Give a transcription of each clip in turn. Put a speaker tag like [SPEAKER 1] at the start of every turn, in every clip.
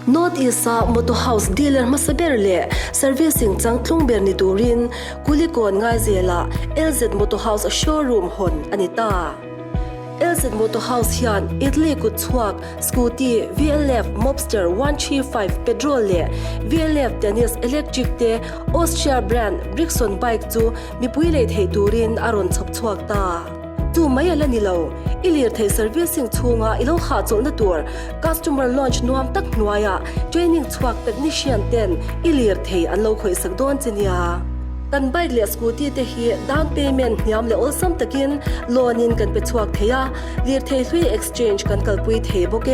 [SPEAKER 1] North East-a Motor House dealer hmasa ber leh servicing changtlung ber ni turin Kulikawn Ngaizelah LZ Motor House showroom hawn a ni ta. LZ Motor House hian Italy kutchhuak Scooty, VLF Mobster 135 petrol leh VLF Tennis electric te Austria brand Brixton bike chu mipui lei theih turin a rawn chhawp chhuak ta. Chu mai a la ni lo, i lirthei servicing chhunga i lo hahchawlhna tur customer lounge nuam tak hnuaiah training chhuak technician ten i lirthei an lo khawihsak dawn che nia. Kan bike leh scooty te hi down payment hniam leh awlsam takin loan in kan pe chhuak thei a, lirthei hlui exchange kan kalpui thei bawk e.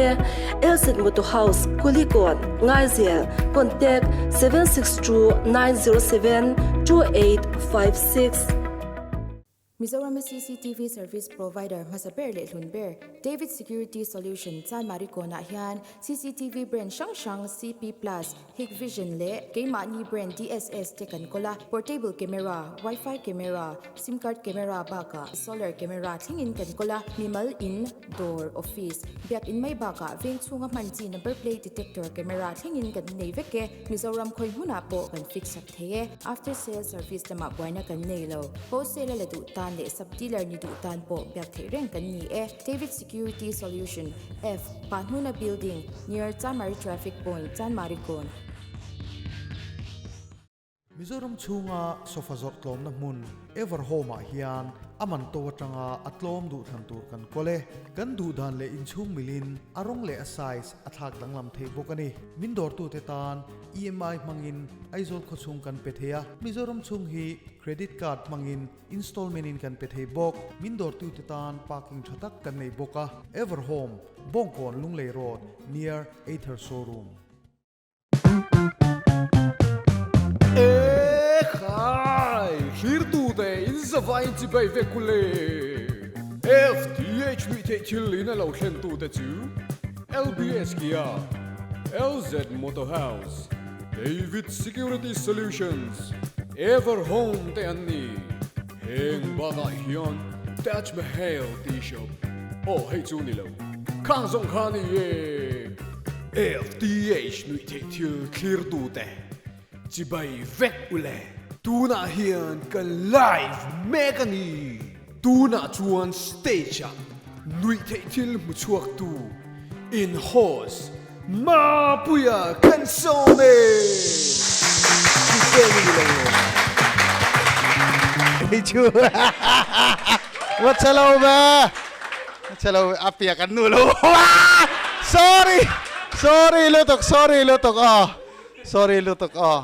[SPEAKER 1] Elsit Motor House, Kulikawn, Ngaizel, Contact, 762907 2856.
[SPEAKER 2] Mizoram-a cctv service provider hmasa ber leh hlun ber David Security Solution Chanmari kawnah hian cctv brand hrang hrang CP Plus, Hikvision leh keimahni brand DSS te kan kawl a, portable camera, wifi camera, sim card camera bakah solar camera thlengin kan kawl a, mimal in, dawr, office, biakin mai bakah veng chhunga hman chi number plate detector camera thlengin kan nei vek e, Mizoram khawi hmunah pawh kan fix sak thei e. After sale service lamah buaina kan nei lo. Wholesale a la duh tan leh sub dealer ni duh tan pawh biak theih reng kan ni e. David Security Solution, F, Pahnuna Building, near Chanmari Traffic Point, Chanmari Kawn.
[SPEAKER 3] Mizoram chhunga sofa zawrh tlawmna hmun Everhome ah hian a man to atanga a tlawm duh thlan tur kan kawl e. Kan duh dan leh inchhung milin a rawng leh a size a thlak danglam theih bawk a ni. Min dawrtute tan EMI hmangin Aizawl khawchhung kan pe thei a, Mizoram chhung hi Credit Card hmangin installment in kan pe thei bawk. Min dawrtute tan parking tha tak kan nei bawk a. Everhome, Bawngkawn Lunglei Road, near Ather Showroom.
[SPEAKER 4] E khai! Hlirtute in zavain chibai vek u le! FTH nuih theih thil in a lo thlentute chu LBS Kia, LZ Motor House, David Security Solutions, Ever Home te an ni. Heng bakah hian Taj Mahal tea shop, aw hei chu ni lo, khang zawng kha ni e. FTH nuih theih thil thlirtute chibai vek u le. Tunah hian kan live mek a ni. Tunah chuan stage ah nuih theih thil hmu chhuak tu in host Mapuia kan sawm e! Hrisel ni lo maw?
[SPEAKER 5] Hei chu va che lo ve va che lo ve a piak an nu lo sorry sorry lutuk sorry lutuk aw sorry lutuk aw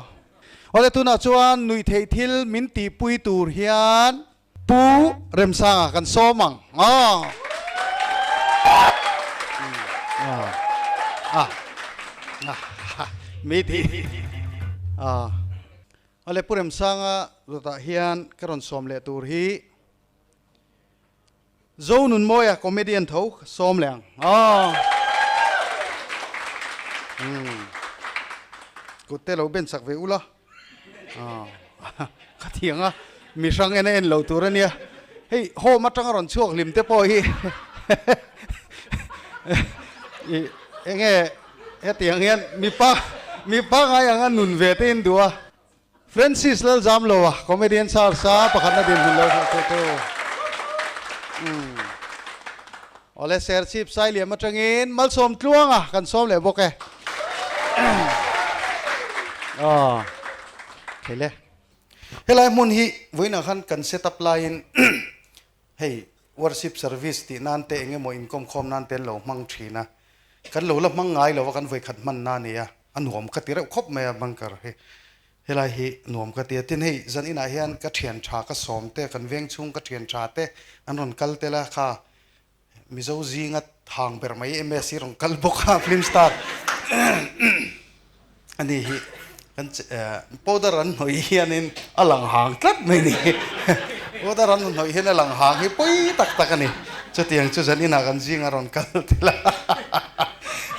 [SPEAKER 5] awle tunah chuan nuih theih thil min tihpui tur hian Pu Remsanga kan sawm ang aw. Mi ti Awle Pu Remsanga zawtah hian ka rawn sawm leh tur hi Zonunmawia comedian tho ka sawm leh ang aw. Kut te lo ben sak ve ula. Ka thiang a, mi hrang en a en lo tur a nia. Hei home atanga rawn chhuak hlim te pawh hi i enge hetiang hian mipa mipa ngai anga nun ve te in duh a. Francis Lalzamloa comedian star sa pakhatna dinhmun lo hmuh theih tu. Awle Serchhip Sailiam atangin Malsawm Tluanga kan sawm leh bawk e. Aw thei le. Helai hmun hi vawiinah khan kan set up laiin hei worship service tih nan te eng emaw inkawm khawm nan te an lo hmang thin a. Kan lo la hmang ngai lo a kan vawikhat hman na nia a nuam ka ti reuh khawp mai a bunker hi. Helai hi nuam ka ti a, tin hei zan inah hian ka thian tha ka sawm te, kan veng chhung ka thian tha te an rawn kal tel a, kha Mizo zinga thang ber mai MS hi rawn kal bawk a, film star a ni hi kan powder an hnawih hianin a lang hang tlat mai ni, powder an hnawih hian a lang hang hi pawi tak tak a ni, chutiang chu zan inah kan zinga rawn kal tel a.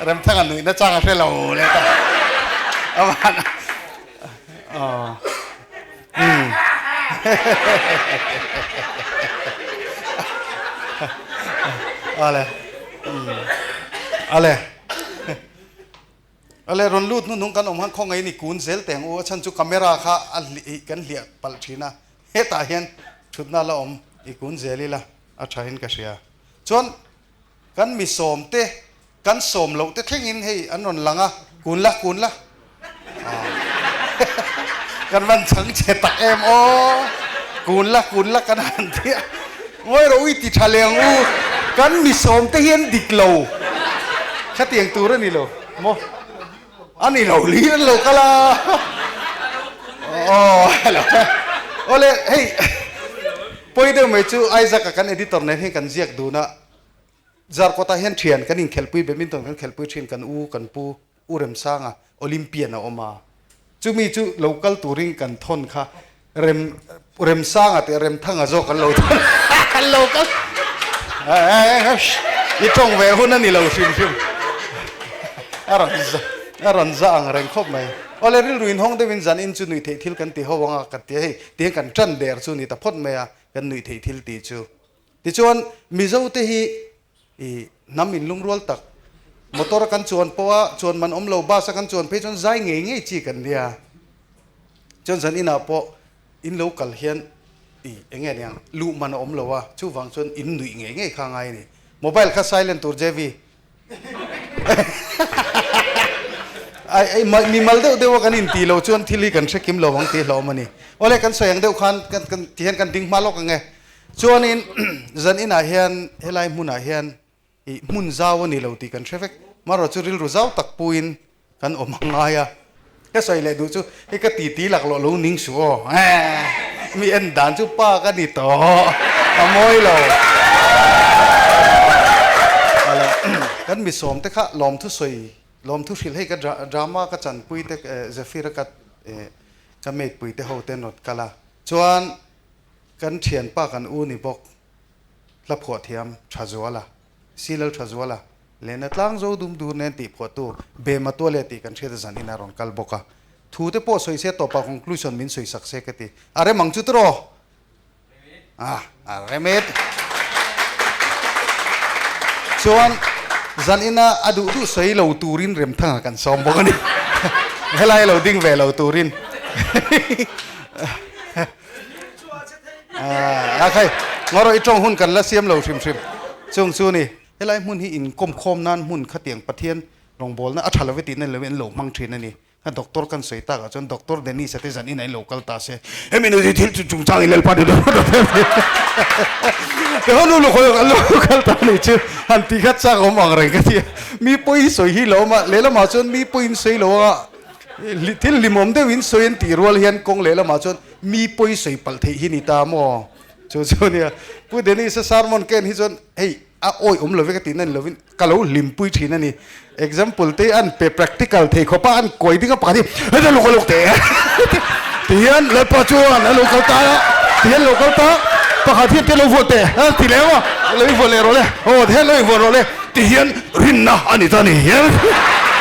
[SPEAKER 5] Remthanga nuihna chang a hre lo leh ta. Aman. Aw. Um. Ale. Um. Ale. Ale rawn lut hnuhnung kan awm khan khawngaih ni kun zel teng u a chhan chu camera kha a hlih kan hliah palh thin a hetah hian thutna la awm i kun zel ila a tha in ka hria chuan kan mi sawm te kan sawm loh te thleng in hei an rawn lang a kun la kun la kan van chhang che tak em aw kun la kun la kan han ti a ngawi rawh ui ti tha leh ang u kan mi sawm te hian dik lo khatiang tur a ni lo maw a ni lo lir an lo kal a aw hello awle hei pawi deuh mai chu Isaac a kan editor nen hian kan ziak dun a Zarkawtah hian thian kan inkhelhpui, badminton kan khelhpui thin, kan u, kan pu, U Remsanga, Olympian a awm a. Chumi chu lo kal turin kan thawn kha Rem, Remsanga tih Remthanga zawk kan lo thawn kan lo kal i tawng ve hun a ni lo hrim hrim a rawn za a rawn za ang reng khawp mai. Awle rilru inhawng deuhin zan in chu nuih theih thil kan ti ho ang a ka ti a hei tihian kan tan der chu ni ta phawt mai a kan nuih theih thil tih chu. Tichuan, Mizote hi i hnam inlungrual tak, motor a kan chuan pawha chuan man awm lo, bus a kan chuan phei chuan zai ngei ngei chi kan nia. Chuan zan inah pawh in lo kal hian i eng nge niang, luh man a awm lo a, chuvang chuan in nuih ngei ngei kha a ngai a ni. Mobile kha silent tur JV. Ai mi mal deuh deuh a kan inti lo chuan thil hi kan hre kim lo ang tih hlauhawm a ni. Awle kan sawi ang deuh khan kan kan ti hian kan ding hma lawk ang e. Chuanin zan inah hian helai hmunah hian ih hmun zau a ni lo tih kan hre vek. Marawh chu rilru zau tak puin kan awm a ngai a. Ka sawi leh duh chu hei ka titi laklawh lo ning suh aw. Mi en dan chu pa ka ni tawh a mawi lo. Kan mi sawm te kha lawmthu sawi lawmthu hrilh hei ka drama ka chanpui te Zephyr a ka ka mate pui te ho ten rawn kal a. Chuan kan thianpa kan u ni bawk hla phuah thiam Thazuala, Silal Thazuala lehna tlang zo dum dur nen tih phuahtu Bema Tuale tih kan hriat a zan in a rawn kal bawk a. Thu te pawh sawi se tawpah conclusion min sawi sak se ka ti. A rem ang chu tiraw? Ah, a rem et. Chuan zan ina a duh duh sawi lo turin Remthanga kan sawm bawk a ni. Helai lo ding ve lo turin. A khai, ngaw rawh i tawng hun kan la siam lo hrim hrim. Chung chu ni, helai hmun hi inkawm khawm nan hmun khatiang Pathian rawngbawlna a tha lo e tihna ni lovin an lo hmang thin a ni. Ka doctor kan sawi takah chuan Doctor Dennis a te zan in a in lo kal ta se, hemi nu hi thil chungchang i lalpa ni lo te ho nu lukhawi an lo kal ta ni chu han ti kha chak awm ang reng ka ti a. Mi pawi sawi hi lo awm a, lehlamah chuan mi pawi in sawi lo a, thil hlimawm deuh in sawi an tih rual hian kawng lehlamah chuan mi pawi sawi palh theih hi ni ta maw? Chu chu nia, Pu Dennis a sermon ken hi chuan hei a awi awm lo ve ka tihna ni lovin ka lo hlimpui thin a ni. Example te an pe practical thei khawp a, an kawi ding a pakhat hi heta luk a luk teh ti hian Lalpa chuan a lo kal ta a, ti hian lo kal ta pakhat hian te lo vuah teh a ti leh maw lo invuah leh rawh le aw ti hian lo invuah rawh le ti hian rinna a ni ta ni hian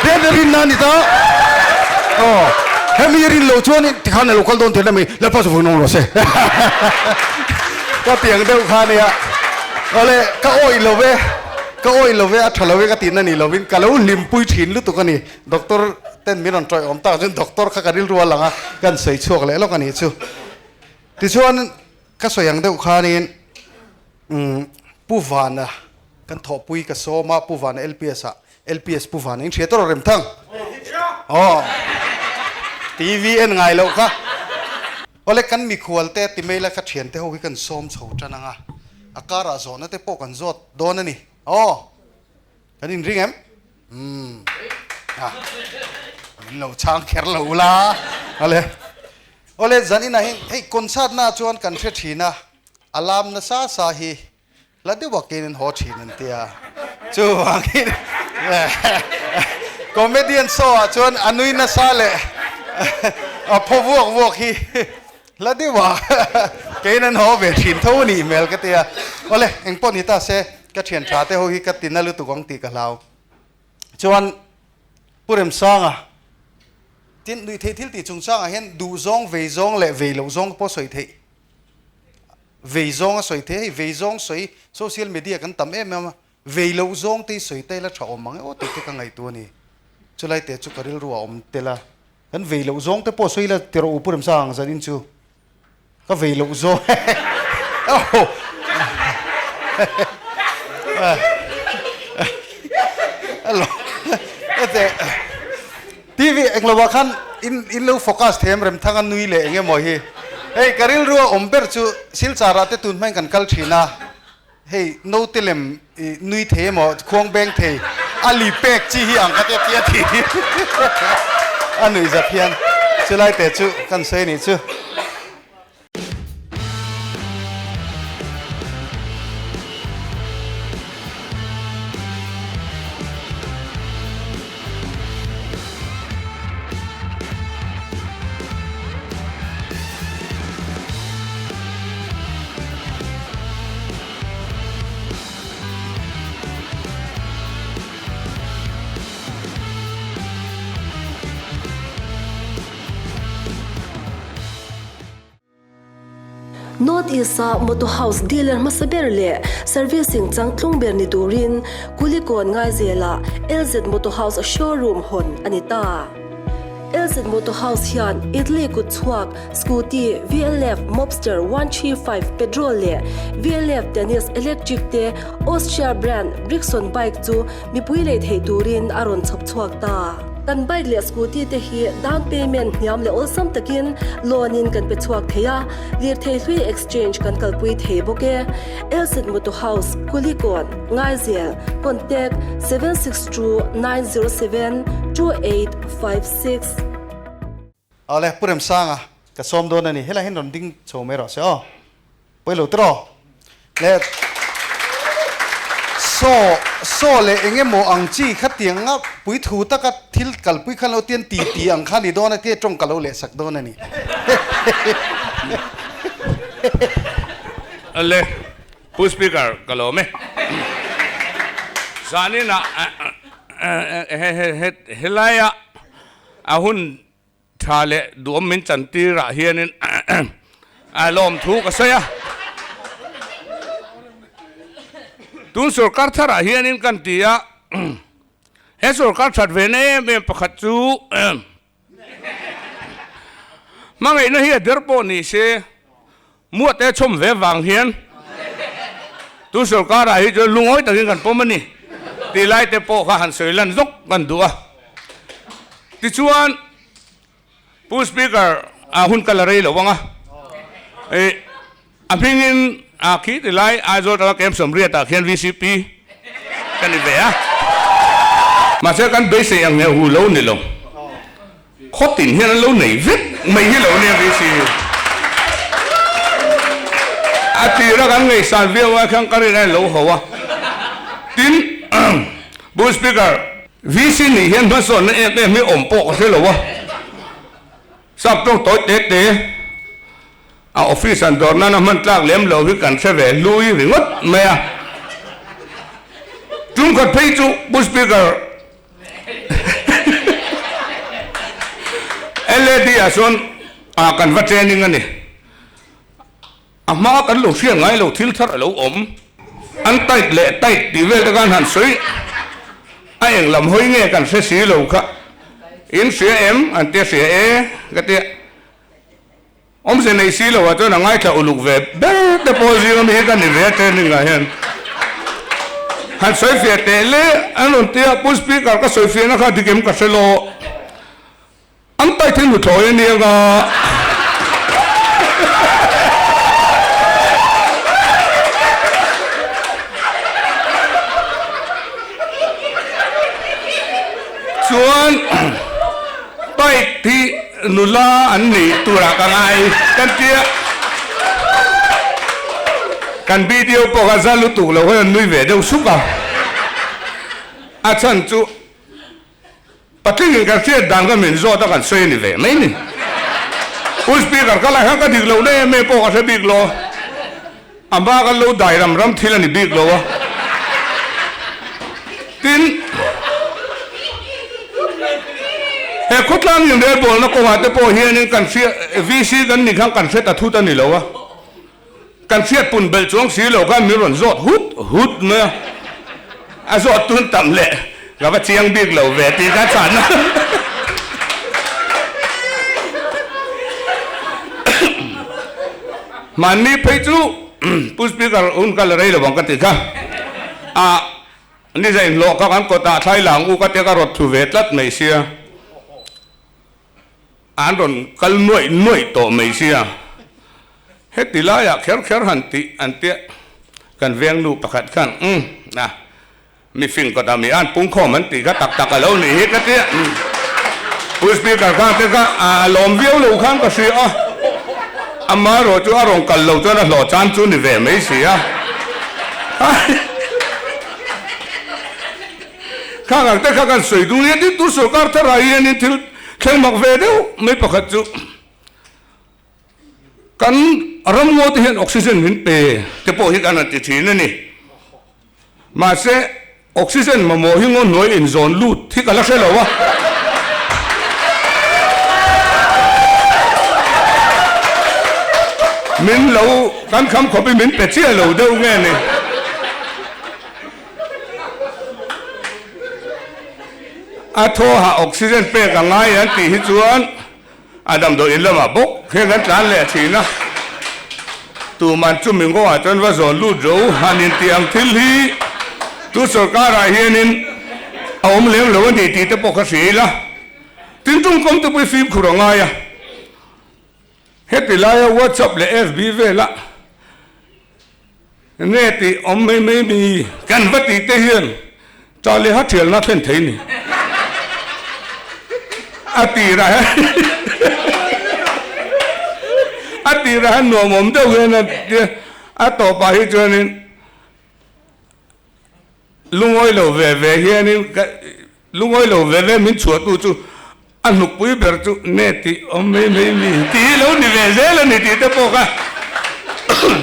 [SPEAKER 5] ti hian rinna a ni ta aw hemi rin loh chuan tikhan a lo kal dawn teh mai Lalpa chu vunawng rawh se ka piang deuh kha nia awle ka awih lo ve ka awih lo ve a tha lo ve ka tihna ni lovin ka lo hlimpui thin lutuk a ni doctor ten min rawn tawih awm tak chuan doctor kha ka rilru a lang a kan sawi chhuak leh lawk a nih chu tichuan ka sawi ang deuh khanin umm Pu Vana kan thawhpui ka sawm a Pu Vana LPS ah LPS Pu Vana in hria tawh rem thang aw TV en ngai loh kha awle kan mikhual te ti mai la ka thian te ho hi kan sawm chho tan ang a a karah zawhna te pawh kan zawt dawn a ni aw kan in ring em umm a min lo chhang kher lo ula awle awle zan inah hian hei concert na chuan kan hre thin a a lam nasa sa hi La deuh akin an haw thin an tia. Chuvangin comedian show ah chuan a nui nasa leh a phaw vuak vuak hi la deuh ah keiin an haw ve thin tho a nih hmel ka tia. Awle engpawh ni ta se ka thian tha te ho hi ka tina lutuk ang tih ka hlau. Chuan Pu Remsanga tin nuih theih thil tih chungchangah hian duh zawng vei zawng leh vei loh zawng pawh sawi theih. Vei zawng a sawi thei, hei vei zawng sawi social media kan tam em em a, vei loh zawng te hi sawi ta ila tha awm ang e aw tih te ka ngaihtuah a ni. Chulai te chu ka rilru a awm tel a, kan vei loh zawng te pawh sawi ila ti rawh u Pu Remsa ang zanin chu ka vei loh zawng TV englo ah khan in in lo focus thei em Remthanga nui leh eng emaw hi hei ka rilru a awm ber chu Silchar ah te tun hmain kan kal thin a. Hei naute lem i nui thei emaw khuang beng thei a li pek chi hi ang ka tia tia tih hi a nuih zat hian chulai te chu kan sawi anih chu.
[SPEAKER 1] North East-a Motor House dealer hmasa ber leh servicing changtlung ber ni turin Kulikawn Ngaizelah LZ Motor House showroom hawn a ni ta. LZ Motor House hian Italy kut chhuak Scooty, VLF Mobster 135 petrol leh VLF Tennis electric te Austria brand Brixton bike chu mipui lei theih turin a rawn chhawp chhuak ta. Kan bike leh scooty te hi down payment hniam leh awlsam takin loan in kan pe chhuak thei a, lirthei hlui exchange kan kalpui thei bawk e. LZ Motor House, Kulikawn, Ngaizel, Contact, 762907 2856.
[SPEAKER 5] Awle, Pu Remsanga, ka sawm dawn a ni. Helai hian rawn ding chho mai rawh se aw. Pawi lo tiraw? Le, saw, saw leh eng emaw ang chi khatianga puithu taka thil kalpui khan lo tian ti ti ang kha ni dawn a tia tawng ka lo lehsak dawn a ni.
[SPEAKER 6] Awle, Pu Speaker, ka lawm e. Zaninah helaia A hun tha leh duhawm min chantir ah hianin a lawmthu ka sawi a. Tun sorkar thar ah hianin kan ti a, he sorkar that ve na em em pakhat chu hmangaihna hi a der pawh ni se muate chhawm ve vang hian tun sorkar ah hi chuan lungawi takin kan pawm a ni tih lai te pawh kha han sawi lan zawk kan duh a. Tichuan Pu Speaker a hun ka la rei lo ang a, ih a hmingin a khi ti lai Aizawl atanga Camp Sawmriat ah khian vcp ka ni ve a, mahse kan beisei ang nge hu lo ni lo, khaw tin hian an lo nei vek mai hi lo nia VC a tira kan ngaihsan viau ai khan ka rin a lo ho a, tin Pu Speaker VC nih hian hmasawnna em em hi awm pawh ka hre lo a, sap tawng tawi te te a office an dawr nana hman tlak lem lo hi kan hre ve hlui ringawt mai a. Tum khat phei chu Pu Speaker LAD ah chuan ah kan va training a ni. A hma kan lo hriat ngai lo thil thar a lo awm. An tight leh tight tih vel te khan han sawi a eng lam hawi nge kan hre si lo kha in hria em an tia hria e ka tia awmze nei si lo ah chuan a ngaithla uluk ve ber te pawh zing ami hi ka ni ve a training ah hian han sawi fiah teh le an rawn tia Pu Speaker ka sawi fiahna kha dik em ka hre lo. An tai thil hnu thlawi a nia nga. Chuan bike hi nula an nih turah ka ngai kan tia. Kan video pawh kha za lutuk lo hian an nui ve deuh suk a. A chhan chu. Patling in kan hriat dan kha min zawt a kan sawi a ni ve mai ni. Pu Speaker ka lai khan ka dik lo na em em pawh ka hre bik lo. A hma kan lo dai ram ram thil a ni bik lo a. Tin, he khawtlang inrelbawlna kawngah te pawh hianin kan hria VC kan nih khan kan hre ta thut a ni lo a. Kan hriat pun belh chuang si lo khan min rawn zawt hut hut mai a. A zawt tun tam leh. Ka va chiang bik lo ve tih ka chhan a. Hmanni phei chu Pu Speaker hun ka la rei lo ang ka ti kha. A ni zain hlawh kha kan kawtah thlai lang u ka tia ka rawt thu ve tlat mai sia. An rawn kal nuaih nuaih tawh mai sia. Heti laiah kher kher han tih an tia kan veng nu pakhat khan umm a Mi fing kawt ah mi an pungkhawm an tih kha tak tak a lo nih hi ka ti a. Pu Speaker khan te kha a lawm viau lo khan ka hria a, amaherawh chu a rawn kal lo chuan a hlawh chan chu ni ve mai si a. Khang ang te kha kan sawi duh nia tin tu sorkar thar ah hianin thil thleng mak ve deuh mai pakhat chu kan ramngaw te hian oxygen min pe te pawh hi kan han ti thin a ni. Mahse, oxygen mamawh hi ngaw hnuai inzawn lut hi ka la hre lo a. Min lo kan kham khawp i min pe chiah lo deuh nge ni. A thawhah oxygen pek a ngai an tih hi chuan A damdawi in lamah bawk hian kan tlan leh thin a, tuman chu mi ngawah chuan va zawn lut ro han intih ang thil hi tu sorkarah hianin a awm lem lo a ni tih te pawh kha hria ila, tin tawngkam te pawh hi fimkhur a ngai a, heti laia WhatsApp leh FB vela nge tih awm mai mai mi kan va tih te hian chah leh ha thialna thlen thei ni a tirah hian a tirah hian nuam awm deuh hian a tia a tawpah hi chuanin lungawi lo ve ve hianin ka lungawi lo ve ve min chhuahtu chu A hnukpui ber chu nge tih awm mai mai mi tih hi lo ni ve zel a ni tih te pawh kha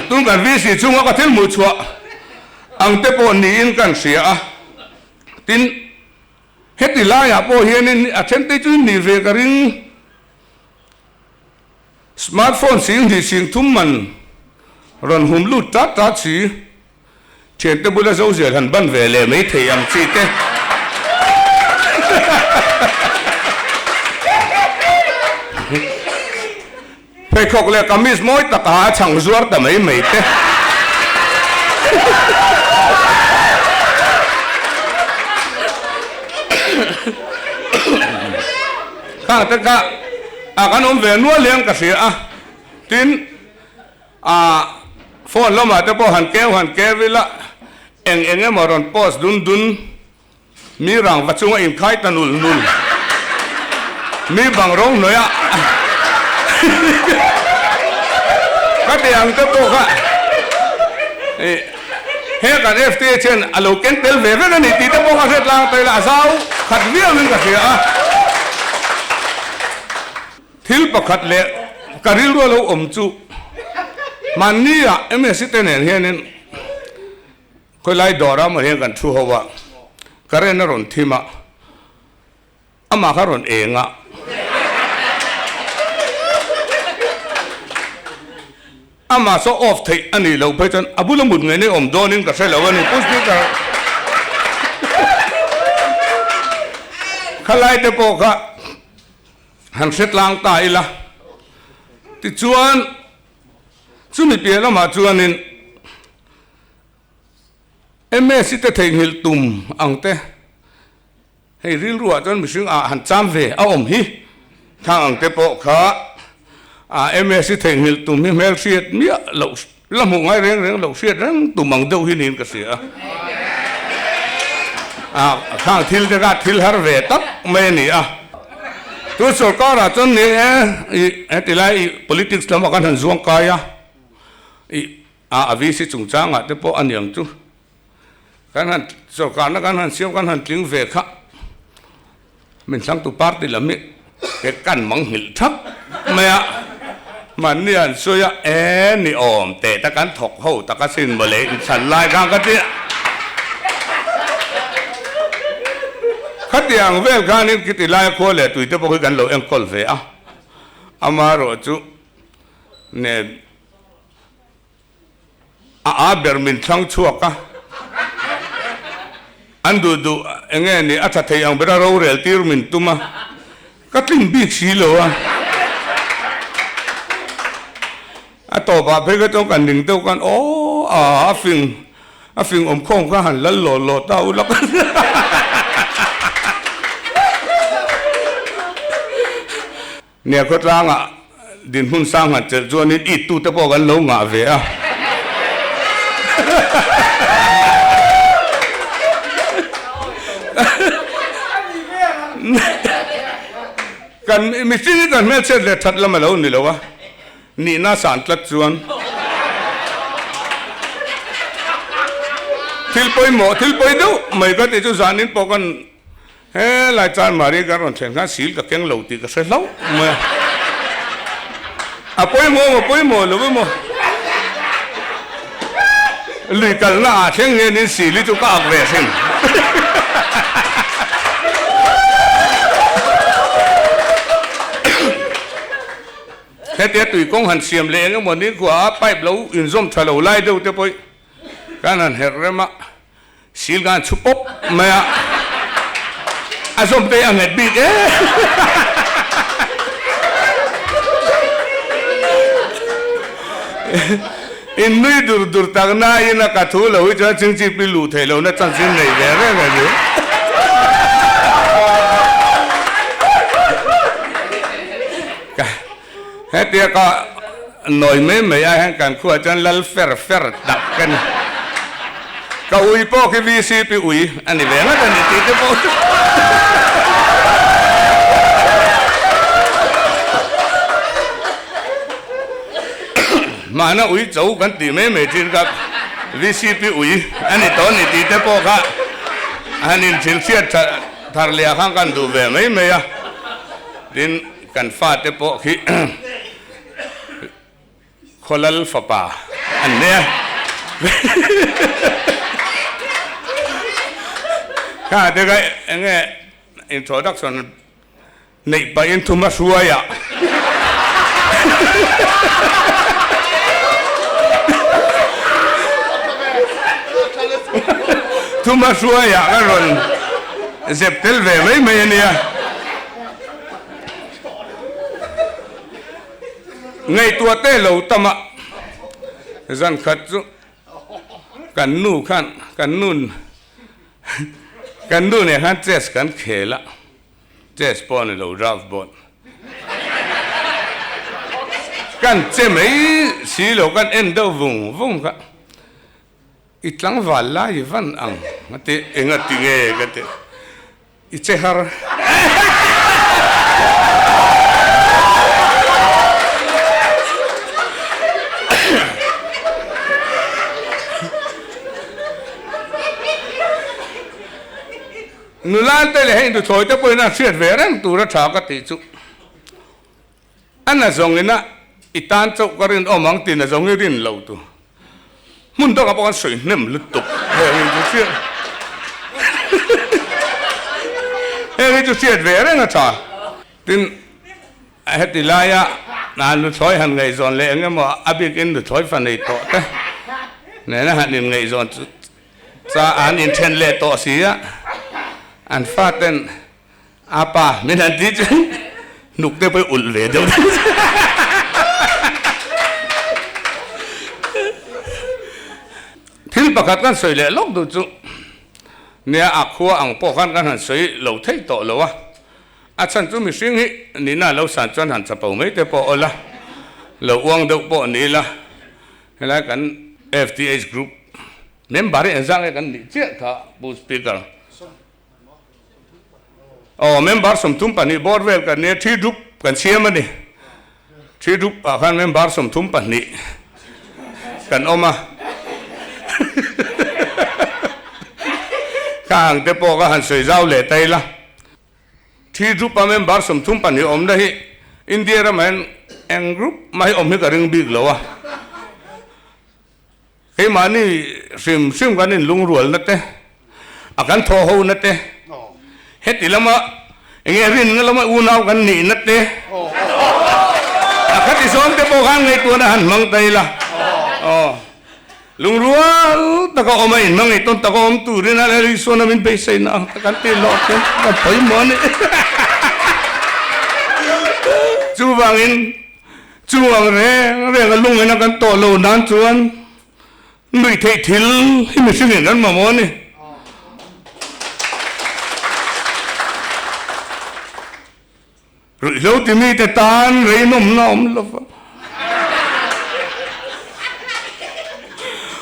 [SPEAKER 6] tun kan VC chhunga ka thil hmuh chhuah ang te pawh niin kan hria a. Tin, heti laiah pawh hianin a then te chu nih ve ka ring. Smartphone 2000 3000 man rawn hum lut tat tat si. Thiante bula zo zel han ban ve leh mai thei ang chi te. Pheikhawk leh kamis mawi tak ah a chhang zuar ta mai mai te. Khang te kha a kan awm ve nual hian ka hria a, tin A phone lamah te pawh han keu han keu ila, eng eng emaw rawn post dun dun, mi rangva chunga inkhai ta nul nul, mi bang rawng hnuaia ka ti ang te pawh kha he kan FTA hian a lo ken tel ve vek a ni tih te pawh kha hriat lang ta ila a zau khat viauin ka hria a. Thil pakhat leh ka rilru a lo awm chu mahni ah MSC te nen hianin khawilai dawr ah maw hian kan thu ho a, current a rawn thim a, amah kha rawn eng a, amah saw off theih a nih loh phei chuan a bula mut ngei nei awm dawnin ka hre lo a ni Pu Speaker. Khalai te pawh kha. Han hre tlang ta ila. Tichuan, chumi piah lamah chuanin MSc te theihnghilh tum ang te, hei rilruah chuan mihring ah han cham ve a awm hi, thang ang te pawh kha MSc theihnghilh tum hi hmelhriat miah loh la hmuh ngai reng reng loh hriat reng tum ang deuh hi niin ka hria a. Khang thil te kha thil har ve tak mai a ni a. Chu sorkarah chuan ni e, i heti lai i politics lamah khan han zuang kai a, i a VC chungchangah te pawh a ni ang chu. Kan han sorkarna kan han siam kan han tling ve kha min thlangtu party lam hi ke kan mang nghilh thap mai a, mahni an sawi a e ni awm teh ta kan thawk ho tak asin mawle inchhan lai khan ka ti a, khatiang vel khanin khiti laia khua leh tui te pawh hi kan lo enkawl ve a, amaherawhchu nen. A a ber min thlang chhuak a. An duh duh eng nge ni a tha thei ang bera rorel tir min tum a, ka tling bik si lo a. A tawpah phei kha chuan kan ning deuh khan aw a a fing a fing awm khawm kha han lal lawh lawh ta u lak Nia khawtlangah dinhmun sang han chelh chuanin it tute pawh kan lo ngah ve a. Kan mihring hi kan hmelchhiat leh that lam a lo ni lo a, nihna san tlat chuan thil pawimawh thil pawi deuh mai ka tih chu zanin pawh kan He lai chuan Maria kan rawn thlen khan sil ka keng lo tih ka hre hlauh mai a. A pawimawh emaw pawimawh lo emaw lui kalna ah thleng hianin sil hi chu ka ak ve hrim. Hetia tui kawng han siam leh eng emaw ni khua a pipe lo inzawm tha lo lai deuh te pawh kan han herh rem a. Sil khan chhu pawp mai a, a zawm te a nghet bik e. In nui dur dur tak nain a ka thu lo hi chuan chingchip hi luh theih lohna chance in nei ve reng a ni. Hetia ka nawi mai mai ah hian kan khuah chuan lal fer fer tak ka ni. Ka ui pawh khi VCP ui a ni ve ngat a ni tih te pawh Mahna ui cho kan tih mai mai thin kha VCP ui a ni tawh a ni tih te pawh kha han inhrilhhriat thar leh ah khan kan duh ve mai mai a. Tin. Kan fate pawh khi Khawlal fapa an nei a. Kha te kha enge introduction neih pahin thum a hruai ah. Thum a hruai ah ka rawn zep tel ve mai mai a nia. Ngaihtuah te lo tam a, zan khat chu kan nu khan kan nun kan nu nen khan chess kan khel a, chess pawh a ni lo draft board kan che mai si lo kan en deuh vung vung kha i tlangval lai i van ang a ti eng a ti nge ka ti. I che har. Nula te leh hei nuthlawi te pawhin a hriat ve reng tur a tha ka tih chu. A na zawngin a i tan chauh ka rinawm ang tih na zawng i rin lo tu. Hmun dangah pawh kan sawi hnem lutuk heng hi chu hriat heng hi chu hriat ve reng a tha. Tin, heti laia nuthlawi han ngaihzawn leh eng emaw a bikin nuthlawi fa nei tawh te nena han inngaihzawn chu cha an inthen leh tawh si a, an faten A pa min han ti chu hnuk te pawh i ulh ve deuh deuh. Thil pakhat kan sawi leh lawk duh chu nia a khua ang pawh khan kan han sawi lo thei tawh lo a, a chhan chu mihring hi nihna lo san chuan han chapo mai te pawh awl a, lo uang deuh pawh ni ila helai kan FTH group member hi engzah nge kan nih chiah kha Pu Speaker. Aw member 32 bawr vel kan nia thi dup kan siam a ni. Thi dup ah khan member 32 kan awm a. Kha ang te pawh ka han sawi zau leh ta ila. Thi dup a member 32 awmna hi India ramah hian eng group mah hi awm hi ka ring bik lo a. Keimahni hrim hrim kan inlungrualna te, a kan thawhhona te, heti lama enge rinna lama unau kan nihna te, a khati zawng te pawh khan ngaihtuahna han hmang ta ila. Aw. Lungrual taka awm a inhmangaih tawn taka awm turin a Lal Isuan a min beiseina ang tak an tih loh chuan ka pawimawh a ni. Chuvangin chung ang reng reng a lungin a kan tawh lo nan chuan nuih theih thil hi mihringin kan mamawh a ni. Ruihhlo timi te tan reinawmna a awm lo va.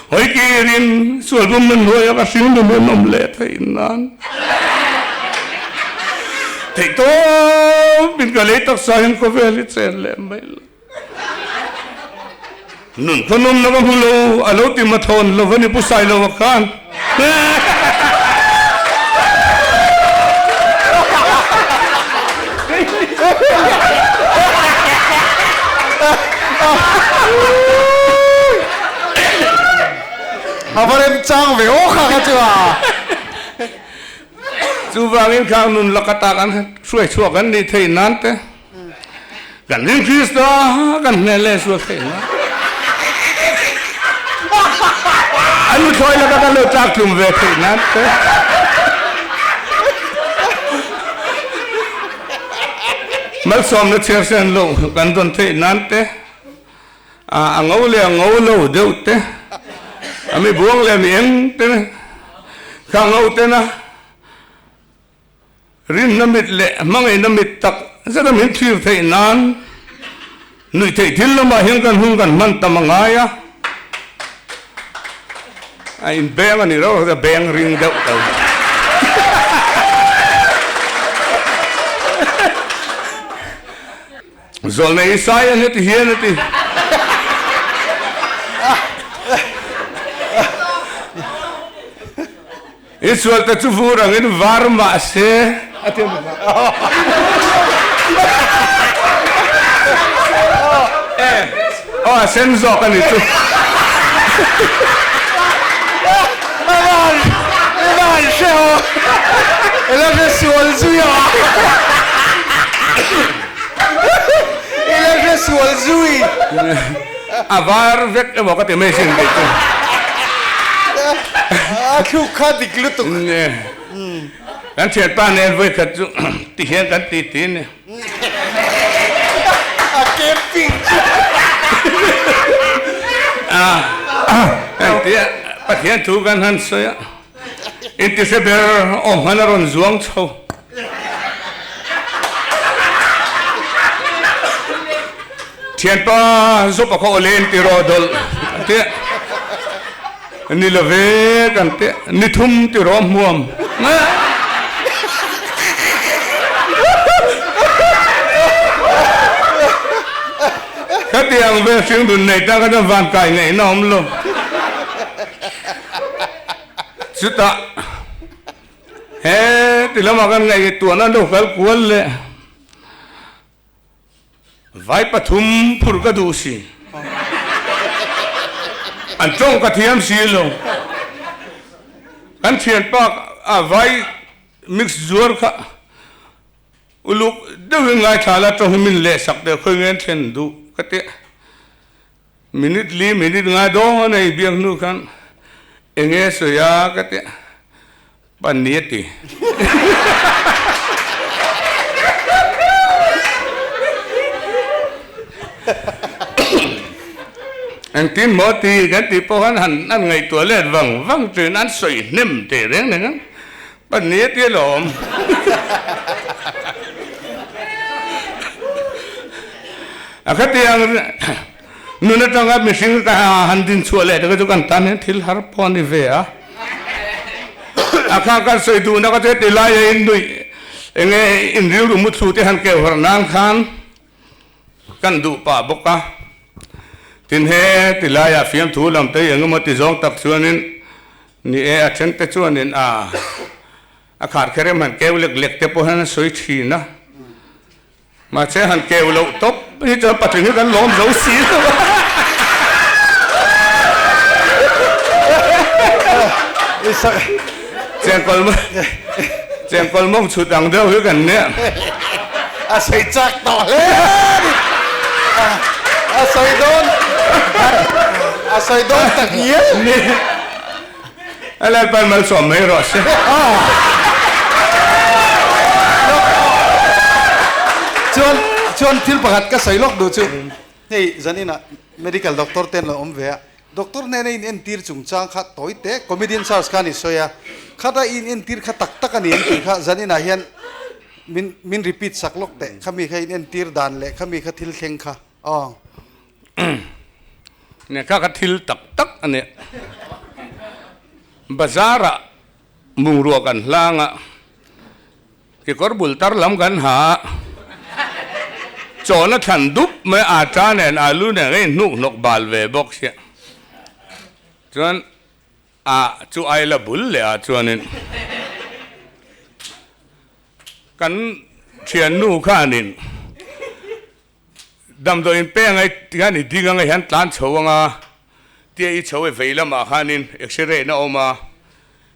[SPEAKER 6] Hawi kirin sual bumna hnuaia ka hring nun an awm leh theih nan theihtawp in ka lei taksa hian khawvel hi chen leh mai lo. Nun khawnawmna ka hmu lo, a lo ti mathawn lo va ni Pu Sailova khan.
[SPEAKER 5] A va remchang ve aw kha kha chu a.
[SPEAKER 6] Chuvangin khang nun laka tak an hruai chhuak an nih theih nan te. Kan ring Krista kan hmel leh sual theih na. An nuthlawi laka kan lo tlak tlum ve theih nan te. Malsawmna chhiar sen lo kan dawn theih nan te. A ngo leh a ngo lo deuh te. A mi buang leh a mi eng te kha ngo te na. Rinna mit leh hmangaihna mit tak zet a min thlir theih nan nuih theih thil lamah hian kan hun kan hman tam a ngai a, a inbeng a ni reuh a, beng ring deuh tho. Zawlnei Isaiah heti hian a ti. I sualte chu vur angin var mah se a ti a ni. E, aw a sen zawk a ni chu.
[SPEAKER 5] Avan, avan hre ho. Ela hre sual zui a. Ela hre sual zui.
[SPEAKER 6] A var vek emaw ka ti mai sin tih chu.
[SPEAKER 5] A thluk kha dik lutuk.
[SPEAKER 6] Kan thianpa nen vawi khat chu ti hian kan ti ti a ni.
[SPEAKER 5] A camping chu.
[SPEAKER 6] Heng tia Pathian thu kan han sawi a, intihre ber awm han a rawn zuang chho. Thianpa zawpa kha awle in ti rawh dawlh a ti a, ni lo ve kan ti a, ni thum ti rawh hmuam. Khatiang ve hring dun nei ta kha chuan van kai ngaihna awm lo. Chutah. He ti lamah kan ngaihtuahna an lo kal kual leh vai pathum phur ka duh si. An tawng ka thiam si lo. Kan thianpa a vai mix zuar kha uluk deuhin ngaithla la tawng hi min lehsak deuh khawi nge an thlen duh ka ti a. Minute li minute ngai dawng a nei biak hnu khan eng nge sawi a ka ti a, pan ni a ti. Engtin maw ti kan tih pawh khan han an ngaihtuah let vang vang thin an sawi hnem teh reng reng a, pan ni a ti alawm. A khatiang nun atanga mihring ka han din chhuah leh te kha chu kan tan hian thil har pawh a ni ve a. A kha kan sawi duhna kha chu heti laia in nuih eng nge in rilru muthlu te han keu harh nan khan kan duh pah bawk a. Tin he ti laiah fiamthu lam te eng emaw ti zawng tak chuanin ni e a then te chuanin a a khar kher em han keu lek lek te pawh hian a sawi thin a. Mahse han keu loh tawp hi chuan patling hi kan lawm zo si lo a. Chengkawl mawng chhut ang deuh hi kan nia.
[SPEAKER 5] A sawi chak tawh hle a ni. A sawi dawn. A sawi dawn tak ngial.
[SPEAKER 6] Ni. A Lalpan malsawm mai rawh se.
[SPEAKER 5] Chuan chuan thil pakhat ka sawi lawk duh chu hei zaninah medical doctor te an lo awm ve a, doctor hnena in entir chungchang kha tawi te comedian search khan i sawi a, khata i in entir kha tak tak a ni an tih kha zaninah hian min min repeat sak lawk teh khami kha in entir dan leh khami kha thil thleng kha aw.
[SPEAKER 6] Nia kha kha thil tak tak a nia. Bazar ah bungrua kan hlang a, kekawr bul tar lam kan ha a, chawhna thlan dup mai a ta nen alu nen a inhnuk hnawk bal ve bawk sia. Chuan a chu aila bul leh ah chuanin kan thiannu khanin Damdawi in peng ai hian i ding anga hian tlan chho anga tia i chho e vei lamah khanin x-ray na awm a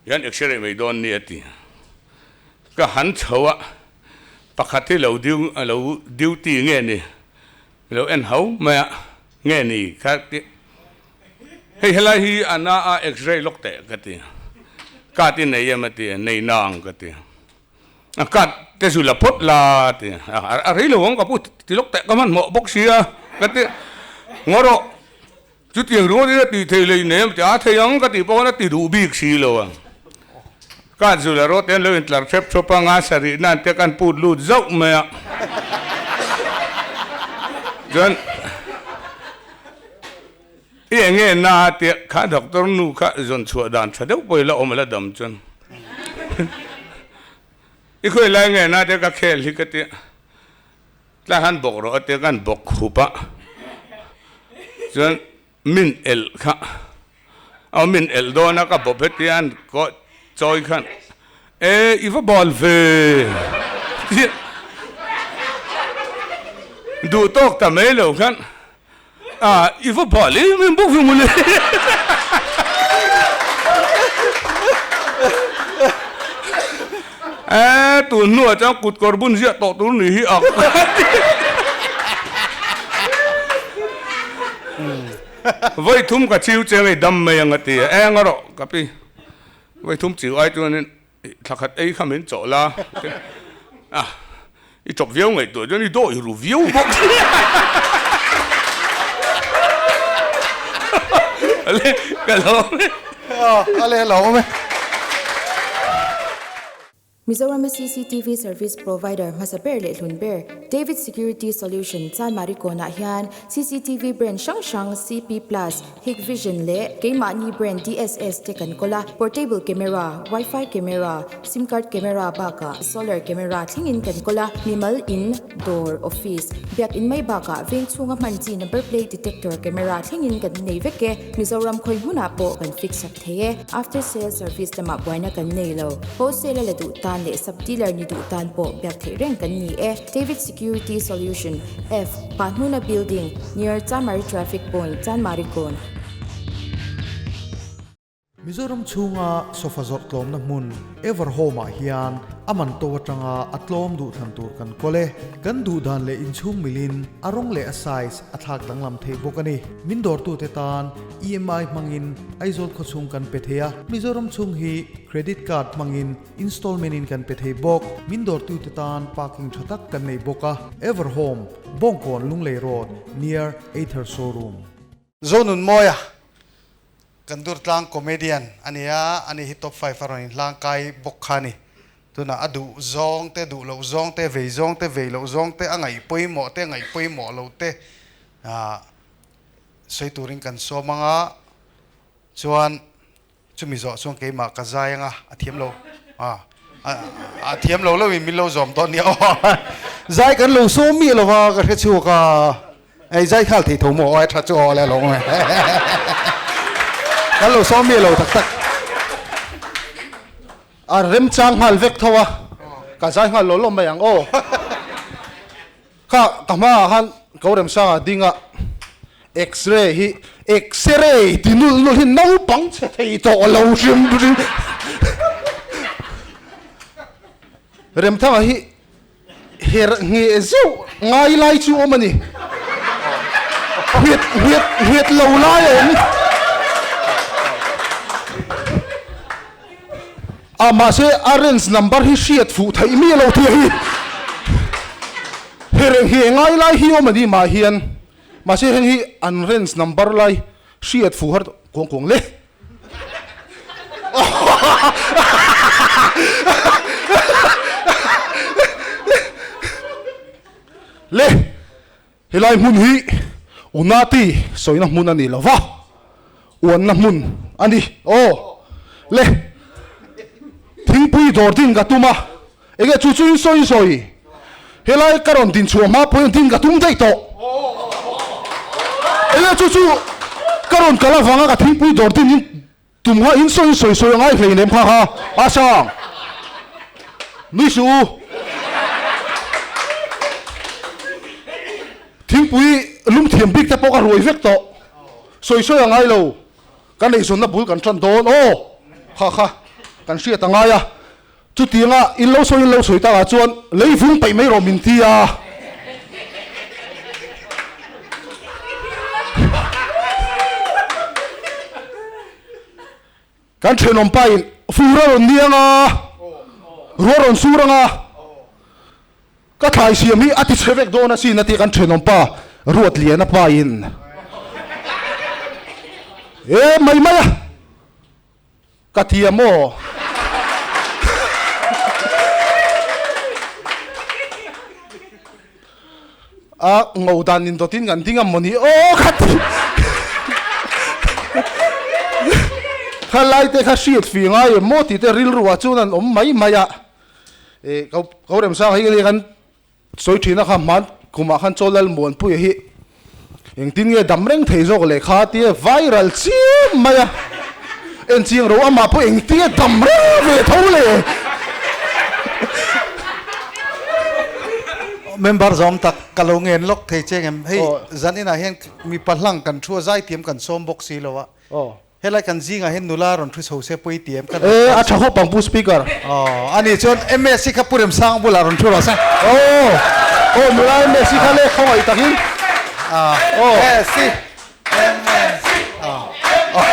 [SPEAKER 6] hian x-ray mai dawn ni a ti. Ka han chho a pakhat hi lo diu lo duty nge ni lo en ho mai a nge ni kha ti hei helai hi a na a x-ray lawk teh ka ti card i nei em a ti nei na ang ka ti. A cut te chu la phawt la ti a, a rei lo ang ka pu ti lawk teh ka hmanhmawh bawk si a ka ti ngaw rawh chutiang ringawt in a tih thei lei nem ti a thei ang ka tih pawh khan a ti duh bik si lo ang cut chu la rawh te an lo intlar hrep hrep a nga sarih nan te kan put lut zauh mai a chuan i eng nge na tia kha doctor nu kha zawn chhuah dan tha deuh pawh i la awm a la dam chuan i khawi lai nge na te ka khel hi ka tia tlai han bawk rawh a tia kan bawk khup a chuan min elh kha aw min elh dawn a ka bawp hetia an kawh chawi khan e i va bal ve tia duh tawk ta mai lo khan A, i va bal em em bawk ve mawle. E, tun hnuah chuan kut kawr bun ziah tawh tur ni hi ak. Vawi thum ka chiu che ngei dam mai ang a ti a, eng a rawh ka pi. Vawi thum chiu ai chuanin Thla khat ei kha min chawh la a, i chawp viau ngaihtuah chuan i dawh i ru viau bawk. Ale ka lawm e.
[SPEAKER 5] Ale lawm e.
[SPEAKER 2] Mizorama cctv service provider hmasa ber leh hlun ber David Security Solution Chanmari kawnah hian cctv brand hrang hrang CP Plus, Hikvision leh keimahni brand DSS te kan kawl a, portable camera, wifi camera, sim card camera bakah solar camera thlengin kan kawl a, mimal in, dawr, office, biak in mai bakah veng chhunga hman chi number plate detector camera thlengin kan nei vek e, Mizoram khawi hmunah pawh kan fix sak thei e, after sale service lamah buaina kan nei lo, wholesale a la duh tan leh sub dealer ni duh tan pawh biak theih reng kan ni e, David Security Solution, F. Pahnuna Building, near Chanmari Traffic Point, Chanmari Kawn.
[SPEAKER 3] Mizoram chhunga sofa zawrh tlawmna hmun Everhome ah hian a man to atanga a tlawm duh thlan tur kan kawl e. Kan duh dan leh inchhung milin a rawng leh a size a thlak danglam thei bawk a ni. Min dawrtute tan EMI hmangin Aizawl khawchhung kan pe thei a, Mizoram chhung hi Credit Card hmangin Installment in kan pe thei bawk. Min dawrtute tan parking tha tak kan nei bawk a, Everhome, Bawngkawn Lunglei Road, near Ather Showroom.
[SPEAKER 5] Zonunmawia, kan Durtlang comedian a ni a, ani hi top five a rawn inhlang kai bawk kha a ni. Tunah a duh zawng te, duh loh zawng te, vei zawng te, vei loh zawng te, a ngaih pawimawh te, a ngaih pawimawh loh te sawi turin kan sawm ang a, chuan Chumi zawh chuan keimah ka zai anga a thiam lo a a thiam lo lo in min lo zawm dawn nia aw zai kan lo sawm miah lo va ka hre chhuak a ei zai khal thei tho maw aw tha chu aw le lo nge kan lo sawm miah lo tak tak
[SPEAKER 7] a rem chang nghal vek tho a ka zai nghal lo lo mai ang aw Kha ka hmaah khan ko Remsanga dinga X-ray hi X-ray ti nulh nulh hi naupang chhe thei tawh lo hrim hrim. Remthanga hi herh ngheh zeuh ngai lai chu awm a ni. Nghet nghet nghet lo lai a awm. A mahse a range number hi hriat fuh theih mi lo tih hi he reng hi engai lai hi awm a ni mah hian mahse heng hi an range number lai hriat fuh har kuang kuang le. Le helai hmun hi Unati sawina hmun a ni lo va, uanna hmun a ni. Aw le thingpui dawr din ka tum a, enge chu chu in sawi sawi helai ka rawn din chhuah hma pawhin din ka tum daih tawh. Enge chu chu ka rawn kal avanga ka thingpui dawr din in Tum kha in sawi sawi sawi a ngai hlei nem kha kha a sang nui suh u. Thingpui lum thiam bik te pawh ka ruai vek tawh sawi sawi a ngai lo kan eizawnna bul kan tan dawn aw kha kha kan hriat a ngai a chutianga in lo sawi in lo sawi takah chuan lei vung paih mai rawh min ti a. Kan thenawm pa in fur a rawn ni anga, ruah rawn sur anga, ka thlai siam hi a ti chhe vek dawn asin a ti kan thenawm pa Ruatliana pa in e mai mai a. Ka thiam aw. A ngo dan in dawtin kan ding a mawni aw kha ti. Kha lai te kha hriat fi ngai em maw tih te rilru ah chuan an awm mai mai a. E ko remsang hi kan Sawi thina kha hman kumah khan chaw Lalmuanpuia hi engtin nge dam reng thei zawk leh kha tia viral chiam mai a, en chiang ro amah pawh engtin nge dam reng ve tho le.
[SPEAKER 5] Member zawm tak ka lo ngen lawk thei che ngem hei zan inah hian mipa hlang kan thu a zaithiam kan sawm bawk si lo a. Helai kan zingah hian nula rawn thu chho se pawi ti em ka
[SPEAKER 7] E a tha khawp ang Pu Speaker.
[SPEAKER 5] Aw ani chuan MSc kha Pu Remsang bulah rawn thu rawh se.
[SPEAKER 7] Aw aw nula MSc kha le khawngaih takin.
[SPEAKER 5] Aw MSc MSc aw aw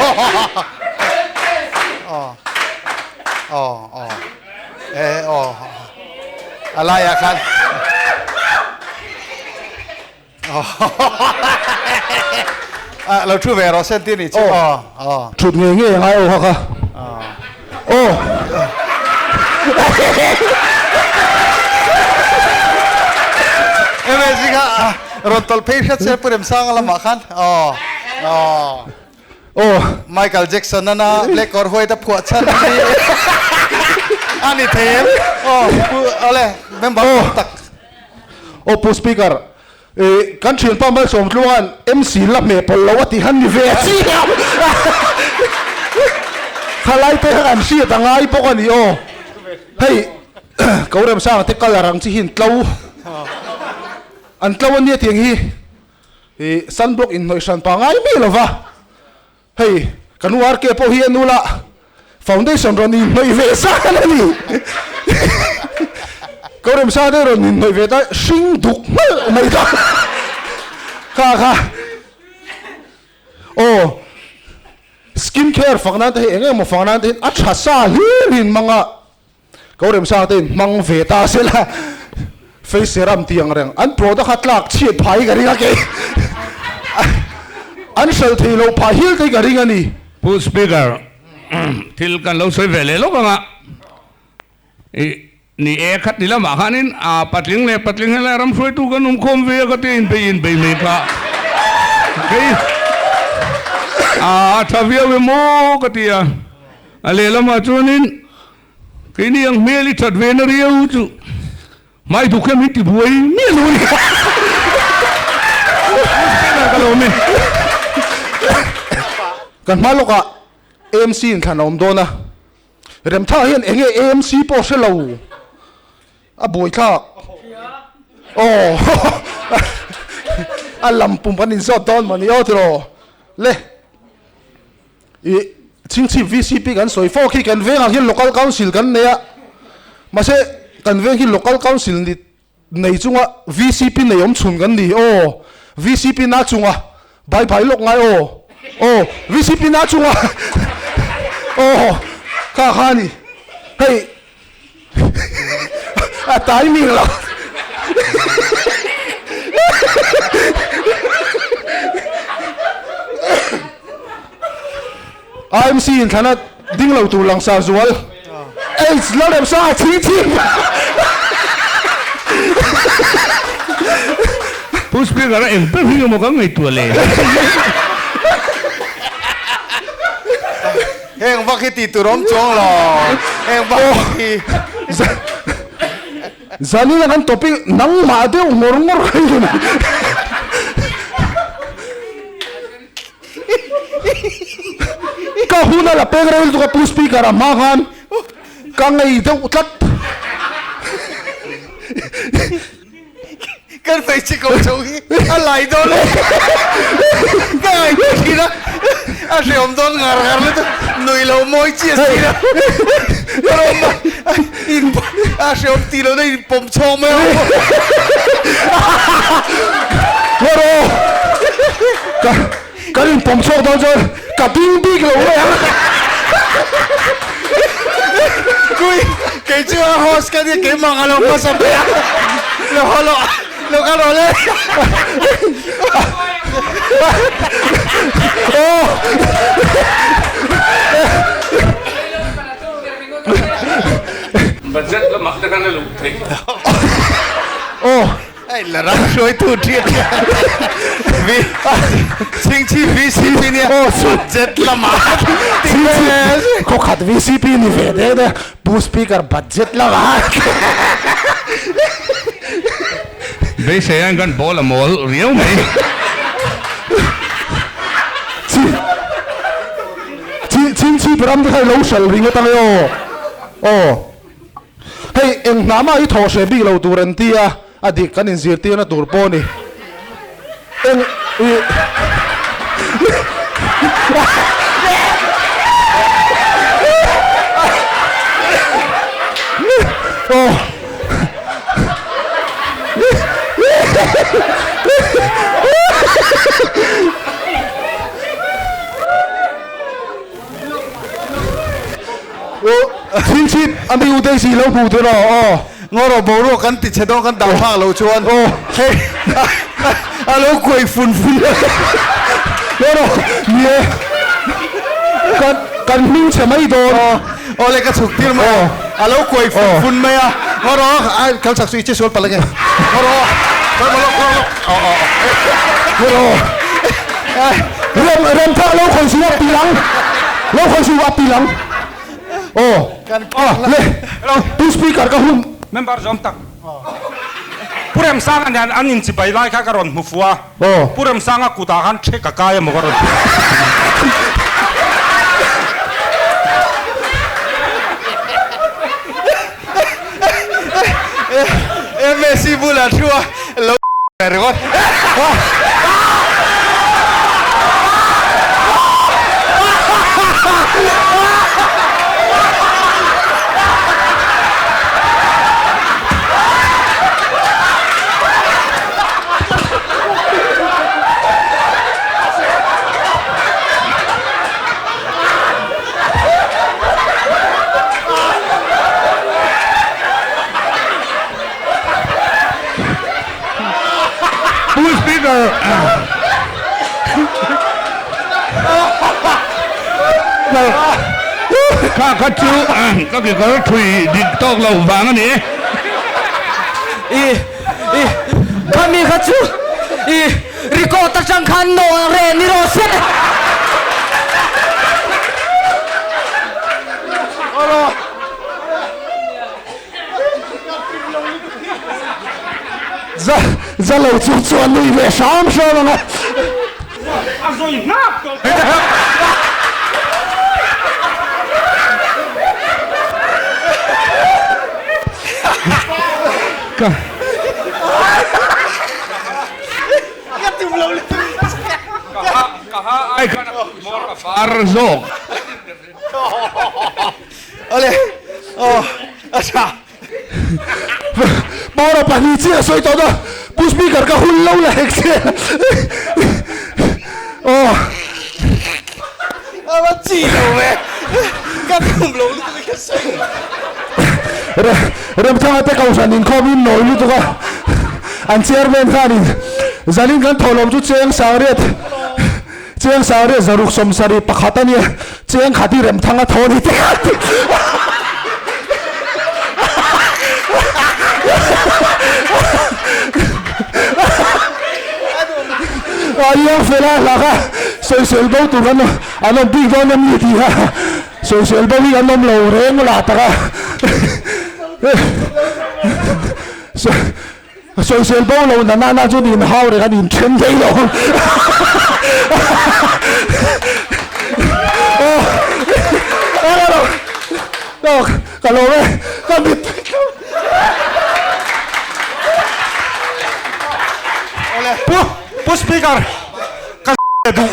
[SPEAKER 5] aw aw e aw a laiah khan. Lo thu ve rawh sen ti ni chu. Aw.
[SPEAKER 7] Thut ngei ngei a ngai aw kha kha. Aw.
[SPEAKER 5] MSG kha rawn tawlh phei hret se Pu Remsanga lamah khan. Aw. Aw.
[SPEAKER 7] Aw.
[SPEAKER 5] Michael Jackson ana Black or White a phuah chhan a ni. A ni thei em? Aw. Pu awle member tak.
[SPEAKER 7] Aw Pu Speaker, ih kan thianpa Malsawmtluanga'n MC la hmeh pawlh lo a tih khan ni ve chiam. Khalai te kha kan hriat a ngai bawk a ni aw. Hei ko Remsanga te colour ang chi hi an tlo an tlo a nia tiang hi ih sunblock inhnawih hran pa ngai mi lo va. Hei kan u RK pawh hi a nu lah foundation rawn inhnawih ve zan a ni. Ko Remsa te rawn inhnawih ve ta hring duk hmalh mai ta. Kha kha aw skin care fak nan te hi eng emaw fak nan te hi a tha sa hlir in hmang a. Ko Remsa te in hmang ve ta sela face serum tih ang reng an product kha tlak chhiat phah hi ka ring a kei an hralh thei loh phah hial te hi ka ring a ni.
[SPEAKER 6] Pu Speaker, thil kan lo sawi ve leh lawk ang a, i ni e khat ni lamah khanin a patling leh patling helai ram hruaitu kan awm khawm ve a ka ti inbei inbei mai kha kei a tha viau emaw ka ti a, a lehlamah chuanin Keini ang hmel i that ve na riau chu hmai duk hian min ti buai miah lo a ni. Ka lo awm e.
[SPEAKER 7] Kan hma lawkah AMC in thlan a awm dawn a, Remtha hian eng nge AMC pawh hre lo a buaithlak. Aw a lam pum kan inzawt dawn mawni aw tiraw le. Ih chhingchhip VCP kan sawi fawk hi kan vengah hian local council kan nei a, mahse kan veng hi local council ni nei chunga VCP nei awm chhun kan ni aw, VCP na chunga bai bai lawk ngai aw, aw VCP na chunga aw kha kha a ni. Hei a timing lo. IMC in thlana ding lo tur langsar zual AIDS Lalremsanga chhing chhing.
[SPEAKER 6] Pu Speaker a eng ber hi emaw kan ngaihtuah le?
[SPEAKER 5] Heng vak hi tih tur awm chuang lo. Heng vak vak hi.
[SPEAKER 7] Zanin a kan topic nangmah deuh ngawr ngawr kha i ni. Ka hun a la pek rei lutuk a Pu Speaker a hma khan ka ngei deuh tlat.
[SPEAKER 5] Kan hmeichhe ko chho hi a lai dawn lo. Ka ngaihtuah thin a, a hreawm dawn ngar ngar lutuk. Nui lo mawi chiah si lo. Ka rawm a, in a hreawm tih lohna in pawm chhawng mai ang.
[SPEAKER 7] Ngaw ka kan in pawm chhawk dawn chuan ka ding bik lo mai ang.
[SPEAKER 5] Kui kei chu a host ka nia keimah ka lo hmasa ber a lo haw lo lo ka rawl e.
[SPEAKER 6] Budget lamah te khan a luh theih.
[SPEAKER 7] Aw.
[SPEAKER 5] Hei la ram hruaitu ṭhiat hian vi chhingchhi VCP nia budget lamah
[SPEAKER 7] Chhingchhi khawkhat VCP ni ve deuh deuh Pu Speaker budget lamah
[SPEAKER 6] Beisei hian kan ball a mawl riau mai.
[SPEAKER 7] Chhingchhip ram te kha i lo hralh ringawt ang e aw. Aw. Hei eng hna mah hi thawh hreh bik lo tur an ti a, a dik kan inzirtirna tur pawh a ni. Eng i. Aw. Thil chhip a mi u Daisy lo hmu tur aw aw.
[SPEAKER 5] Ngaw rawh boruak kan ti chhe dawn kan dah phak loh chuan hei a lo kuai fun fun a.
[SPEAKER 7] Ngaw rawh ni e kan kan hming chhe mai dawn.
[SPEAKER 5] Aw le ka chhuk tir mai a a lo kuai fun fun mai a. Ngaw rawh a kal chak chu i che sual palh ange. Ngaw rawh kal lawk lawk lawk aw aw.
[SPEAKER 7] Ngaw rawh. Rem rem thah lo khawi su a pi ang lo khawi su a pi ang aw ah le pu speaker ka hun
[SPEAKER 8] Member zawm tak Pu Remsanga nen an inchibai lai kha ka rawn hmu fuh a, Pu Remsanga kutah khan ṭhek a kai emaw ka rawn ti.
[SPEAKER 5] MSc bulah thu a lo ringawt.
[SPEAKER 6] Pu Speaker, kha kha chu ka kekawr thui dik tawk lo vang a ni.
[SPEAKER 9] I, i, khami kha chu i record atang khan nawh reh ni rawh se.
[SPEAKER 7] Za, za lo chu chuan nui ve hram hram ang a.
[SPEAKER 8] A zawi nghak tawh.
[SPEAKER 6] Ka. Ka ha ai khan a hmawr a var zawk.
[SPEAKER 5] Awle aw a tha.
[SPEAKER 7] Pawra pahnih chiah a sawi tawh a, Pu Speaker ka hun lo la hek che. Aw.
[SPEAKER 5] A va chi lo ve. Ka tum lo lutuk ka sawi.
[SPEAKER 7] Remthanga te kohhran inkhawm in nawi lutuk a, an chairman khanin zanin kan thawhlawm chu cheng sangriat cheng sangriat zaruk sawmsarih pakhat a nia, cheng khat hi Remthanga thaw ni te a ti. A iang fel a hlak a, sawisel bo tur an an awm bik dawn em ni tih kha sawisel bo hi an awm lo reng lah tak a. Sawisel bo lo na nana chu nin hau reng an inthen thei lo. Ka lawm e, ka mit.
[SPEAKER 8] Pu, Pu Speaker, ka duh.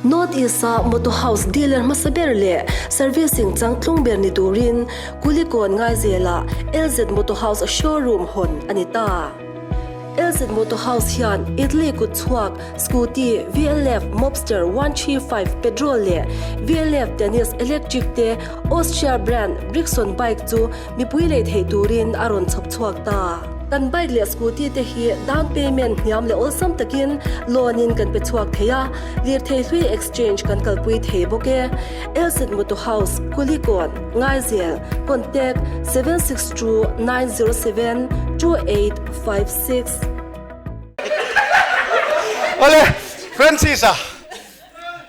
[SPEAKER 1] North East-a Motor House dealer hmasa ber leh servicing changtlung ber ni turin Kulikawn Ngaizelah LZ Motor House showroom hawn a ni ta. LZ Motor House hian Italy kut chhuak Scooty, VLF Mobster 135 petrol leh VLF Tennis electric te Austria brand Brixton bike chu mipui lei theih turin a rawn chhawp chhuak ta. Kan bike leh scooty te hi down payment hniam leh awlsam takin loan in kan pe chhuak thei a, lirthei hlui exchange kan kalpui thei bawk e. Elset Motor House, Kulikawn, Ngaizel, Contact, 762 907 2856.
[SPEAKER 5] Awle, Francis a,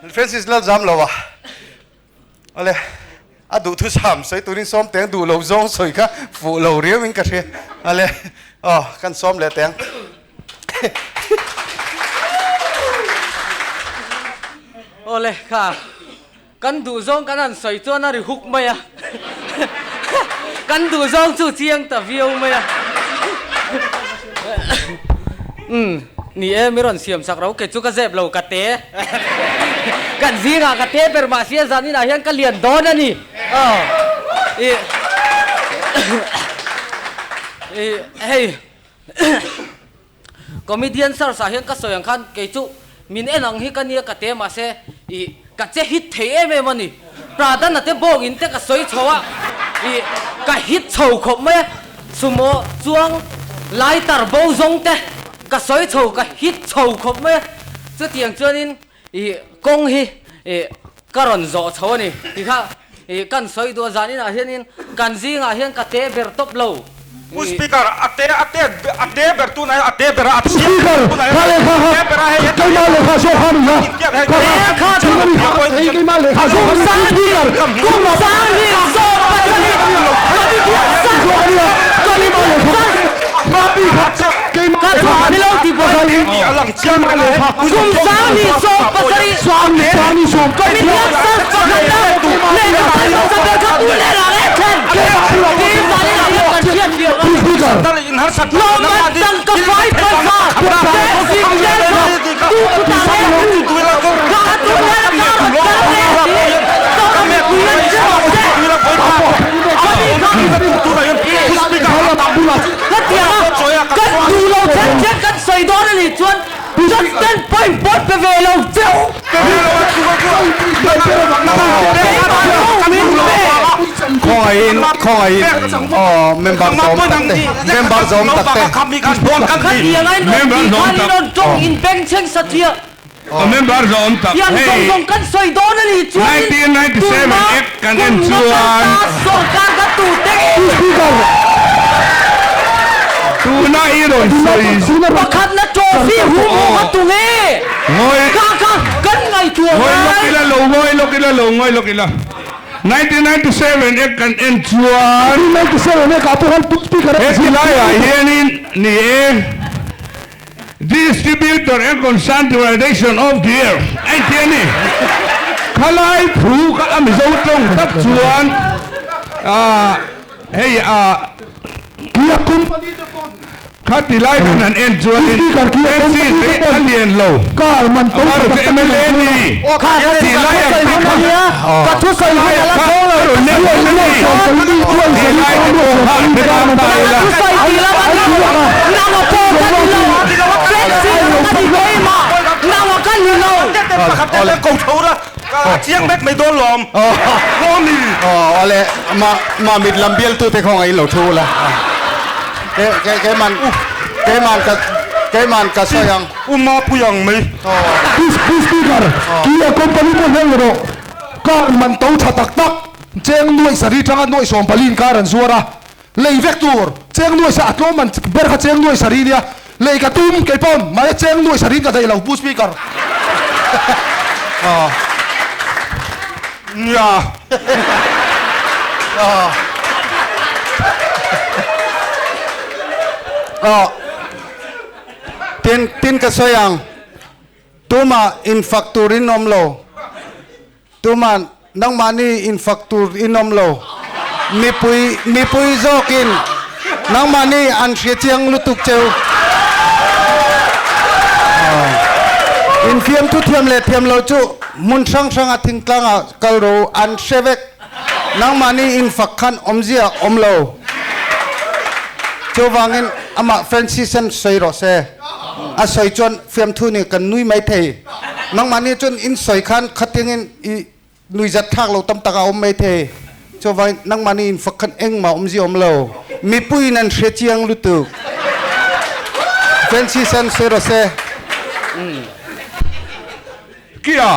[SPEAKER 5] Francis Lalzamlo a. Awle, a duhthusam sawi turin sawm teng duh lo zawng sawi kha fuh lo riau in ka hria. Awle, aw kan sawm leh teng.
[SPEAKER 9] Awle, kha kan duh zawng kan han sawi chuan a ri huk mai a. Kan duh zawng chu chiang ta viau mai a. Umm, ni e, mi rawn siam sak ro, kei chu ka zep lo, ka te. Kan zingah ka te ber mah sia zan inah hian ka lian dawn a ni. Aw, i, i, hei, comedian search ah hian ka sawi ang khan kei chu min en ang hi ka nia ka te mah se, i, ka che hit thei em em a ni. Pradhan-a te bawngin te ka sawi chho a, i, ka hit chho khawp mai a, sumo chuang lighter bo zawng te ka sawi chho ka hit chho khawp mai a, chutiang chuanin i kawng hi i ka rawn zawh chho a ni ti kha i kan sawi duh a, zan inah hianin kan zingah hian ka te ber tawp lo.
[SPEAKER 8] Pu Speaker, a te a te a te ber tunah hian a te ber a a chhiat
[SPEAKER 7] Speaker,
[SPEAKER 8] tunah hian
[SPEAKER 7] kha lehkha
[SPEAKER 8] a
[SPEAKER 7] kha
[SPEAKER 8] te ber a hei heti
[SPEAKER 7] keimah lehkha zawk kha ni
[SPEAKER 8] intiak hei
[SPEAKER 7] kha kha chhung a ni kha hei keimah lehkha zawk kha ni Speaker
[SPEAKER 9] Kum sang hi zawk pasarih
[SPEAKER 7] zawk a nia keimah lehkha keimah
[SPEAKER 9] Ka
[SPEAKER 7] lehkha
[SPEAKER 9] chhuah ni lo ti pawh
[SPEAKER 7] keimah lehkha
[SPEAKER 9] Kum sang hi zawk pasarih
[SPEAKER 7] sang ni sang ni sawm
[SPEAKER 9] Comedian search pakhatna lehkha sawi hmasa ber kha tu leh rang em thlen Tin zan inah hian kan hriat fiah ang Lawmman tangka fai pawisa te zing tel kha tu kutah leh ka a tu leh a ka rawn kal leh ti tawng mipui an che rawh se Hetianga kan duh lo then then kan sawi dawn a nih chuan Justin point pawh pe ve lo cheu.
[SPEAKER 5] Khawngaihin khawngaihin aw member zawm tak te member zawm tak te.
[SPEAKER 9] Khatiang a in rawn tih khan in rawn tawng in bengchheng satliah.
[SPEAKER 6] Member zawm tak
[SPEAKER 9] Tiang
[SPEAKER 6] hei
[SPEAKER 9] zawng zawng kan sawi dawn a nih chuan in
[SPEAKER 6] 1997
[SPEAKER 9] tunah
[SPEAKER 6] Act kan en
[SPEAKER 9] kum nga
[SPEAKER 6] chuan
[SPEAKER 9] kal ta sawrkar kan tu te
[SPEAKER 6] tuna i rawn sawi
[SPEAKER 9] Pakhatna trophy hum ho kha tu nge?
[SPEAKER 6] Ngawi
[SPEAKER 9] Kha kha kan ngaihtuah
[SPEAKER 6] ngawi lawk
[SPEAKER 9] ngai.
[SPEAKER 6] ila lo ngawi lawk ila lo ngawi lawk ila 1997 Act kan en chuan
[SPEAKER 7] 1997 Act ah pawh khan speaker a
[SPEAKER 6] he ti laiah hianin ni e. Distributor and Concern Duration of the Year a inti a ni. Khalai thu kha a Mizo tawng tak chuan hei a
[SPEAKER 7] Kia company te pawn
[SPEAKER 6] Kha ti lai khan an en chuan in Francis hi a lian lo amarawh chu mla ni ti lai ang te kha khalai ah kha a rawn leng dawn a ni ti lai te pawh kha an hre tan ta ila.
[SPEAKER 5] Awle Mamit lam bialtute khawngaih in lo thu ula. Keiman keiman ka keiman ka sawi ang.
[SPEAKER 8] U Mapui ang mai.
[SPEAKER 7] Pu Speaker, Kia company pawh hian erawh car man to tha tak tak cheng nuaih sarih tanga nuaih 40 in car an zuar a, lei vek tur cheng nuaih sa a tlawm man ber kha cheng nuaih sarih nia, lei ka tum kei pawn mahse cheng nuaih sarih in ka daih lo Pu Speaker.
[SPEAKER 8] Nia.
[SPEAKER 5] Tin, tin ka sawi ang. Tumah infak tur in awm lo. Tumah nangmahni infak tur in awm lo. Mipui, mipui zawkin nangmahni an hria chiang lutuk cheu. Infiamthu thiam leh thiam lo chu hmun hrang hranga thingtlanga Kal ro an hre vek. Nangmahni in fak khan awmzia awm lo. Chuvangin amah Francis an sawi rawh se. A sawi chuan fiamthu ni kan nui mai thei. Nangmahni chuan in sawi khan khatingin i nui zat thlak lo tam tak a awm mai thei. Chuvangin nangmahni in fak khan engmah awmzia awm lo. Mipuiin an hre chiang lutuk. Francis an sawi rawh se.
[SPEAKER 6] Kia!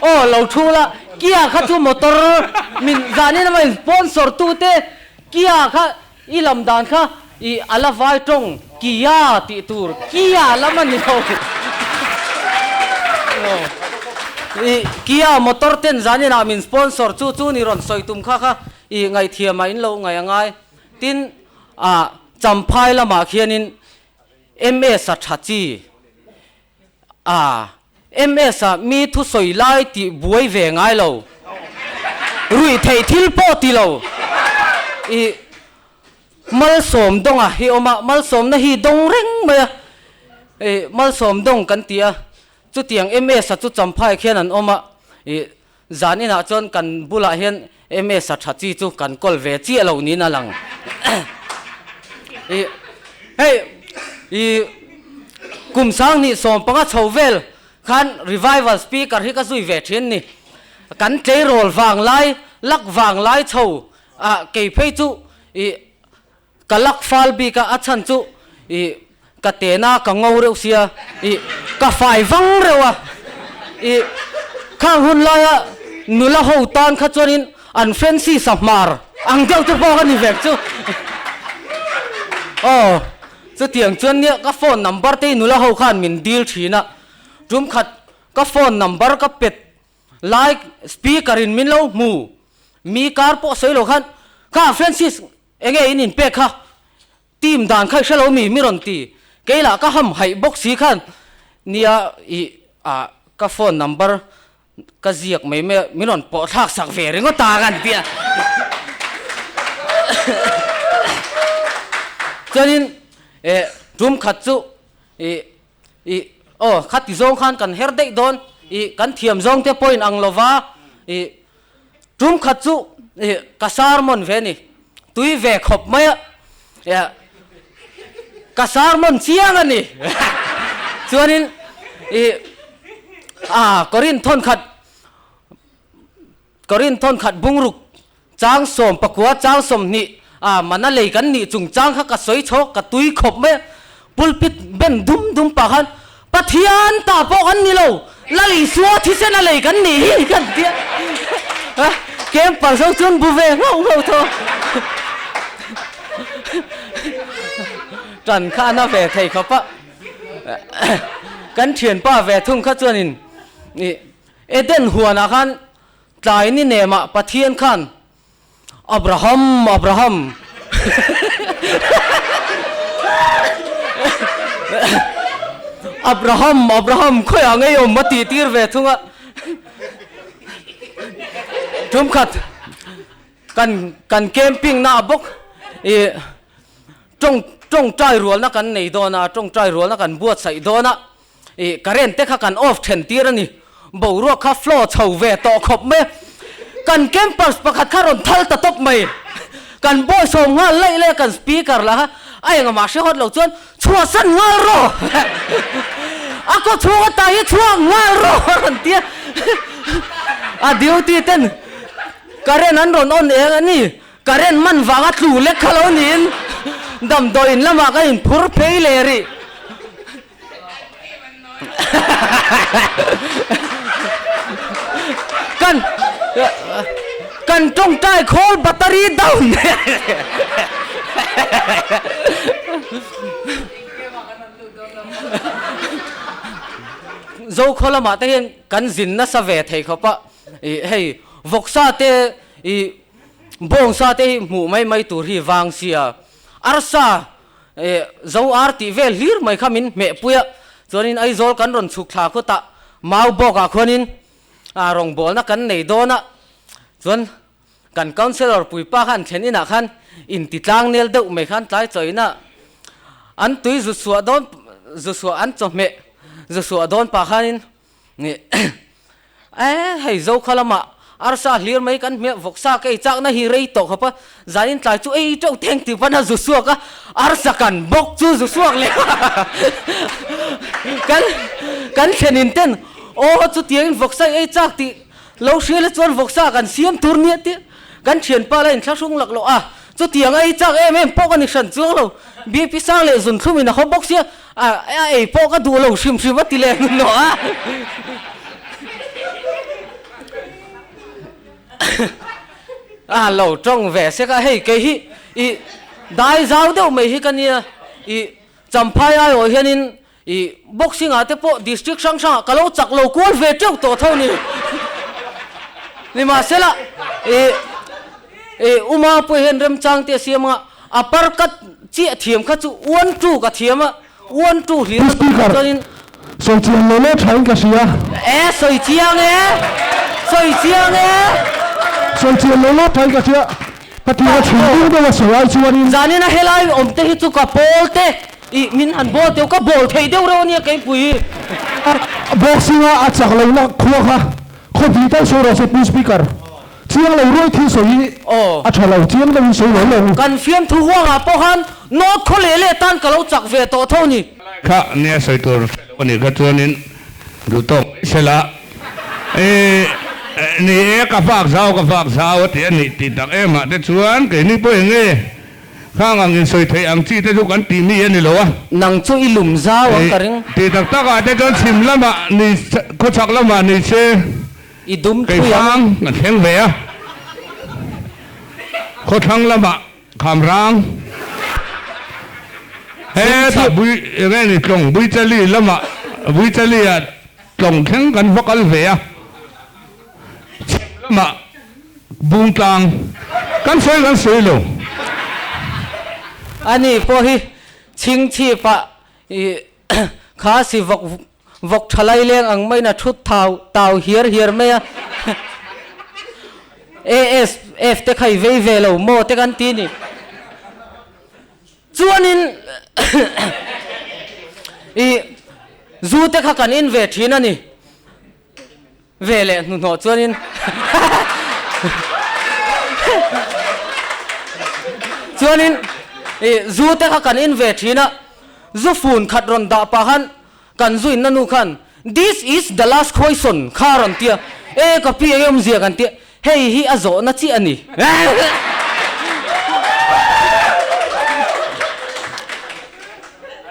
[SPEAKER 9] Aw lo thu la, Kia kha chu motor min zanin a in sponsor tu te Kia kha i lam dan kha i a la vai tawng Kia tih tur Kia lam a ni lo. I Kia motor ten zanin ah min sponsor chu chu ni rawn sawi tum kha kha i ngaihthiam ah in lo ngaih a ngai. Tin ah Champhai lamah khianin MS-a tha chi a, MS-a mi thusawi lai tih buai ve ngai lo, ruih theih thil pawh ti lo i malsawm dawnga hi awm a, malsawmna hi dawng reng mai a, i malsawm dawng kan ti a, chutiang MS-a chu Champhai khian an awm a, i Zan inah chuan kan bulah hian MS a tha chi chu kan kawl ve chiah lo niin a lang. I hei i kum 20 15 chho vel khan revival speaker hi ka zui ve thin ni. Kan tleirawl vang lai, lak vang lai chho ah kei phei chu i Ka lak fal bik a, a chhan chu i ka tena ka ngo reuh sia, i ka fai vang reuh a, i khang hun laia nula ho tan kha chuanin an Francis a hmar ang deuh te pawh ka ni vek chu. Aw, chutiang chuan nia ka phone number te hi nula ho khan min dil thin a, tum khat ka phone number ka pet lai speaker in min lo hmu, mi kar pawh sawi lo khan kha Francis Enge in inpek kha? Team dan kha i hre lo mi? Mi rawn ti. Kei lah ka ham haih bawk si khan nia i ah ka phone number ka ziak mai mai a, min rawn pawh thlak sak ve ringawt a kan ti a. Chuanin eh tum khat chu i i aw khati zawng khan kan her daih dawn i kan thiam zawng te pawhin ang lova i Tum khat chu ka sermon ve ni, tui ve khawp mai a, ka sermon chiang a ni. Chuanin i a Korin thawn khat Korin thawn khat bungruk chang 19 chang 20 a mana lei kan nih chung chang kha ka sawi chhawk ka tui khawp mai a, pulpit ben dum dum pah khan Pathian ta pawh kan ni lo, Lal Isua thisen a lei kan nih hi kan ti a, Camper ho chuan bu ve nghauh nghauh tho. Tan kha a na ve thei khawp a, kan thianpa ve thung kha chuanin Eden huanah khan tlai ni nemah Pathian khan Abraham, Abraham. Abraham, Abraham, khawiah ngei awm a tih tir ve thung a. Tumkhat kan kan camping na bawk ih tawng tawngtai rualna kan nei dawn a, tawngtai rualna kan buatsaih dawn a, ih current te kha kan off then tir a ni. Boruak kha flow chho ve tawh khawp mai a, kan campers pakhat kha rawn thal ta tawp mai. Kan boy sawm nghal laih laih a, kan speaker lah kha a engah hre hawt lo chuan Chhuahsan nghal rawh! A kaw chhung ata hi chhuak nghal rawh a rawn ti a. A duty ten current an rawn on eng a ni. Current man vanga tlu lek kha lo niin damdawiin lamah ka inphur phei leh rih. Kan kan tawngtai khawl battery down Zokhaw lamah te hian kan zin nasa ve thei khawp a, ih hei vawksa te ih bawngsa te hi hmuh mai mai tur hi vang sia arsa Eh, zo ar tih vel hlir mai kha min hmeh pui a, chuanin Aizawl kan rawn chhuk thla khawtah mau bawkah khuanin ah rawngbawlna kan nei dawn a, chuan kan councellor puipa khan thlen inah khan inti tlang nel deuh mai khan tlai chawina an tui zu chhuah dawn zu chhuah an chawhmeh zu chhuah dawn pah khanin Nih eh hei zo kha lamah arsa hlir mai kan hmiah vawksa ka ei chakna hi rei tawh khawp a, zanin tlai chu ei teuh teng tih pawn a zu suak a, arsa kan bawk chu zu suak leh kan kan thlenin ten aw chutiangin vawksa i ei chak tih lo hria la chuan vawksa kan siam tur nia tih kan thianpa la inthlahrung laklawh a, chutiang a ei chak em em pawh ka ni hran chuang lo, BP sang leh zunthlum in a haw bawk sia. A a ei pawh ka duh lo hrim hrim a ti leh hnuhnawh a. A lo tawng ve sek a, hei kei hi i dai zau deuh mai hi ka nia, i Champhai aiawh hianin i boxing ah te pawh district hrang hrangah ka lo chak lo kual ve teuh tawh tho ni. Nimahsela i i Uma pawh hian remchang te a siam anga A parkat chiah thiam kha chu one two ka thiam a, one two hlir a duh chuanin.
[SPEAKER 7] Sawi chiang lo lo thain ka hria.
[SPEAKER 9] E sawi chiang e, sawi chiang e.
[SPEAKER 7] Sawi chiang lo lo thain ka hria. Ka tir a chhung deuh deuh a sawi ai chuanin.
[SPEAKER 9] Zanin a helai awm te hi chu ka pawl te ih min han bawl teuh ka bawl thei deuh reuh ania keipui hi.
[SPEAKER 7] Boxing a a chak lohna khua kha khaw hnih tal sawi rawh se Pu Speaker. Chiang lo ruai thil sawi hi a tha lo, chiang deuhin sawi lo lo.
[SPEAKER 9] Kan fiamthu huangah pawh khan North khaw leh leh tan ka lo chak ve tawh tho ni.
[SPEAKER 6] Kha nia sawi tur hre lo a nih kha chuanin duh tawk mai sela e ni e ka fak zau ka fak zau a ti a nih tih tak em ah te chuan keini pawh eng nge khang ang in sawi theih ang chi te chu kan tih mi a ni lo a.
[SPEAKER 9] Nang chu i lum zau ang ka ring.
[SPEAKER 6] Tih tak tak ah te chuan chhim lamah ni khawchhak lamah ni se.
[SPEAKER 9] I dum thui
[SPEAKER 6] ang. Keifang a thleng ve a, khawthlang lamah Khamrang hetah bui eng nge ni tlawng Buichali lamah Buichali ah tlawng thleng kan va kal ve a, chhim lamah Bungtlang kan sawi kan sawi lo.
[SPEAKER 9] Ani pawh hi chhingchhip ah i kha si vawk Vawk tha lai leng ang maiin a thut thau tau hiar hiar mai a. ASF te kha i vei ve lo maw te kan ti ni. Chuanin i zu te kha kan in ve thin a ni. Ve leh hnuhnawh chuanin chuanin i zu te kha kan in ve thin a, zu fun khat rawn dah pah khan kan zu inna nu khan this is the last question kha a rawn ti a, e ka pi eng awmzia kan ti a, hei hi a zawhna chiah a ni.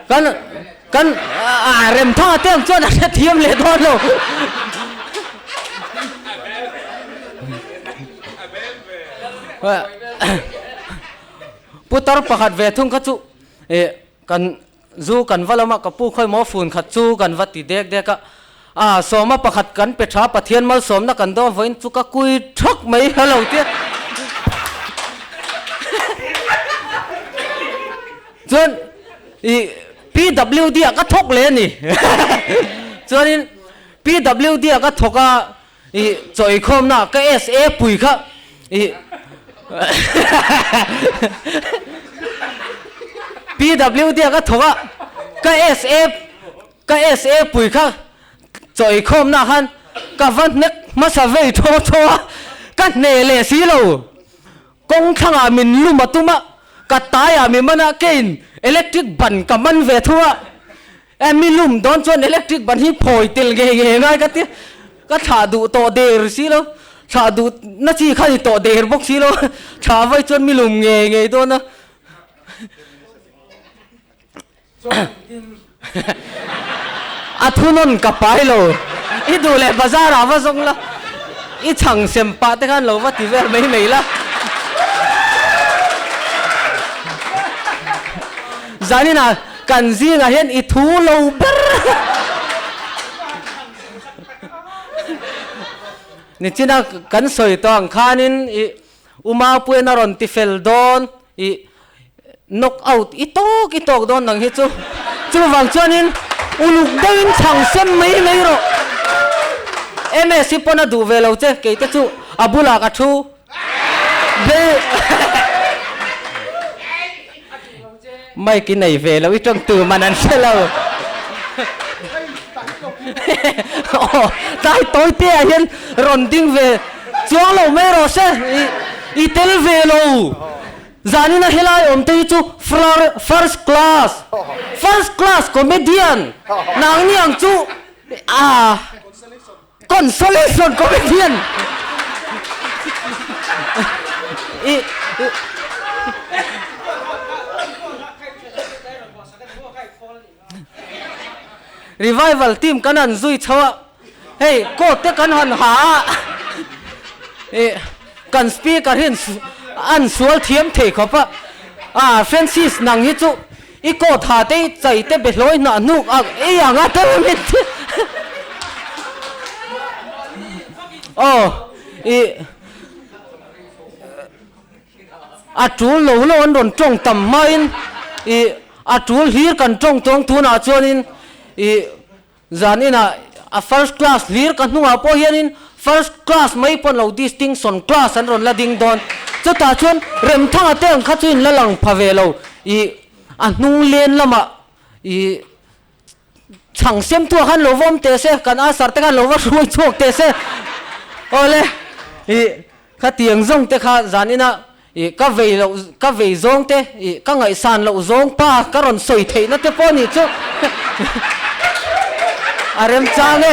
[SPEAKER 9] Kan Kan a rem thang te ang chuan a hrethiam leh dawn lo. Putar pakhat ve thung kha chu eh kan zu kan va lama ka pu khawi maw fun khat chu kan va ti dek dek a, a sawma pakhat kan pe tha Pathian malsawmna kan dawn vawiin chu ka kui thak mai hello tia. Chuan i PWD ah ka thawk leh a ni. Chuanin PWD ah ka thawk a, i chaw eikhawmna ah ka SA pui kha i PWD ah ka thawk a, ka SA ka SA pui kha chaw eikhawmna ah khan ka va hnek hmasa vei thaw thaw a, ka hne leh si lo. Kawng thlangah min lum a tum a, ka taiah mi man a, keiin electric ban ka man ve thung a, e mi lum dawn chuan electric ban hi phawi tel ngei ngei ngai ka ti, ka thlah duh tawh der si lo, thlah duh na chi kha ni tawh der bawk si lo, thlah vawi chuan mi lum ngei ngei dawn a. A thunawn ka pai lo. I duh leh bazar ah va zawng la, i chhang sem pah te khan lo va ti vel mai mai la. Zaninah kan zingah hian i thu lo ber. Nichina kan sawi tawh ang khanin i U Maupuian a rawn ti fel dawn i knock out i tawk i tawk dawn nang hi chu. Chuvang chuanin uluk deuhin chhang sem mai mai rawh. MS hi pawn a duh ve lo che kei te chu a bulah ka thu be Mike i nei ve lo i tawng tu man an hre lo. Aw tlai tawi te ah hian rawn ding ve chuang lo mai rawh se i tel ve lo. Zanin a helai awm te hi chu first class first class comedian nangni ang chu ah Consolation comedian i Revival team kan han zui chho a, hei coat te kan han ha a, i kan speaker hian an sual thiam thei khawp a, ah Francis nang hi chu I coat ha te i chai te be hlawi hnah hnuk ak ei ang a tel min ti. Aw i a tul lo lo an rawn tawng tam hmain i a tul hlir kan tawng tawng tunah chuanin i Zan inah a first class hlir ka hnungah pawh hianin first class mai pawn lo distinction class an rawn la ding dawn. Chutah chuan Remthanga te ang kha chu in la lang pha ve lo. I a hnung len lamah i chhang semtuah khan lo va awm teh se, kan asar te khan lo va hruai chhuak teh se. Awle i khatiang zawng te kha zan inah I ka vei loh ka vei zawng te i ka ngaihsan loh zawng pa ka rawn sawi theihna te pawh nih chu a remchang e.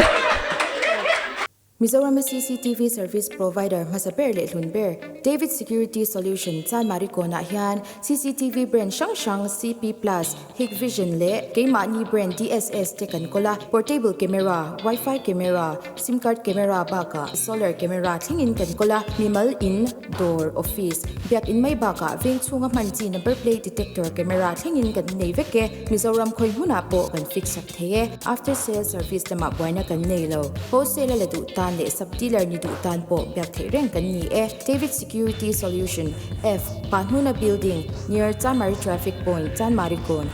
[SPEAKER 2] Mizorama cctv service provider hmasa ber leh hlun ber David Security Solution Chanmari kawnah hian cctv brand hrang hrang CP Plus, Hikvision leh keimahni brand DSS te kan kawl a, portable camera, wifi camera, sim card camera bakah solar camera thlengin kan kawl a, mimal in, dawr, office, biak in mai bakah veng chhunga hman chi number plate detector camera thlengin kan nei vek e, Mizoram khawi hmunah pawh kan fix sak thei e, after sale service lamah buaina kan nei lo, wholesale a la duh tan leh sub dealer ni duh tan pawh biak theih reng kan ni e, David Security Solution, F. Pahnuna Building, near Chanmari Traffic Point, Chanmari Kawn.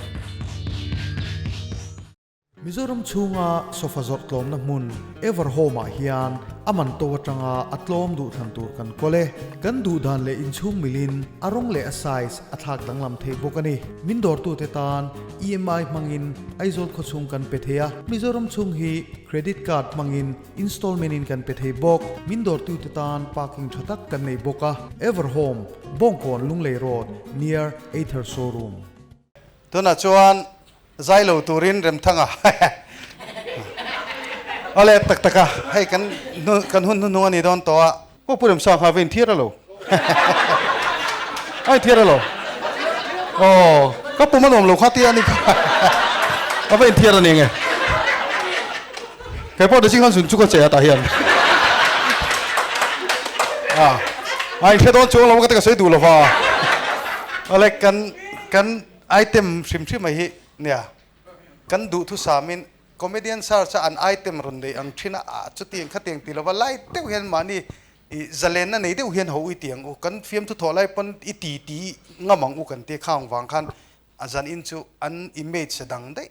[SPEAKER 3] Mizoram chhunga sofa zawrh tlawmna hmun Everhome ah hian a man to atanga a tlawm duh thlan tur kan kawl e. Kan duh dan leh inchhung milin a rawng leh a size a thlak danglam thei bawk a ni. Min dawrtute tan EMI hmangin Aizawl khawchhung kan pe thei a, Mizoram chhung hi Credit Card hmangin Installment in kan pe thei bawk. Min dawrtute tan parking tha tak kan nei bawk a. Everhome, Bawngkawn Lunglei Road, near Ather Showroom.
[SPEAKER 5] Tunah chuan zai lo turin Remthanga Awle tak tak a, hei kan kan hun hnuhnung a ni dawn tawh a. Aw Pu Remsang kha va inthiar a lo. A inthiar a lo. Aw ka pum a nuam lo kha tia a ni kha. A va inthiar a ni nge. Kei pawh Daching khan zun chu ka che a tah hian. A a inhre dawn chuang lo ka ti ka sawi duh lo va. Awle kan kan item hrim hrim a hi nia kan duhthusamin Comedian search a an item rawn nei ang thin a, ah chutiang khatiang ti lova lai deuh hian mahni ih zalenna nei deuh hian ho i ti ang u, kan fiamthu thawh lai pawn i ti ti ngam ang u kan ti khang vang khan A zan in chu an image dang daih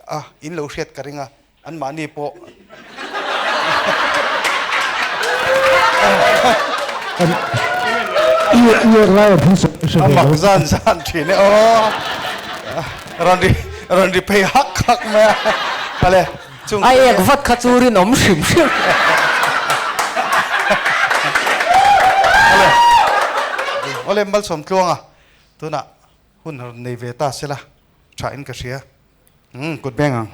[SPEAKER 5] a, in lo hriat ka ring a, an mahni pawh. A mak zan zan thin e aw. Rawn ri rawn ri phei hak hak mai a. Kale chung.
[SPEAKER 9] A ek vat kha chu rinawm hrim hrim.
[SPEAKER 5] Awle awle Malsawm Tluanga tunah hun rawn nei ve ta sela tha in ka hria. Umm kut beng ang.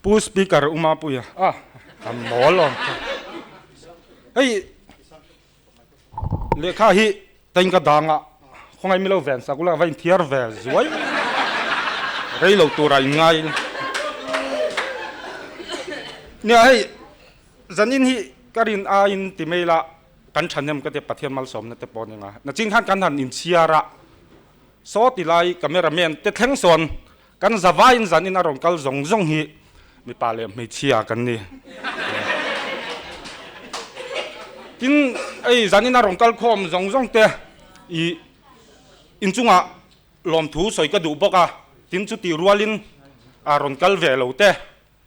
[SPEAKER 8] Pu Speaker Uma Puia a a mawl awm ta. Hei lehkha hi tain ka dang a, khawngaih milo ven sak ula va inthiar ve zuai rei lo tura in ngai. Nia hei zanin hi ka rin aiin ti mai la Kan thahnem ka tia Pathian malsawmna te pawh a ni nga. Nachin khan kan han inchhiar a, saw ti lai camera man te thleng sawn kan zavaiin zanin a rawn kal zawng zawng hi mipa leh hmeichhia kan ni. Tin, hei zanin a rawn kal khawm zawng zawng te i inchungah lawmthu sawi ka duh bawk a, tin chuti rualin a rawn kal ve lo te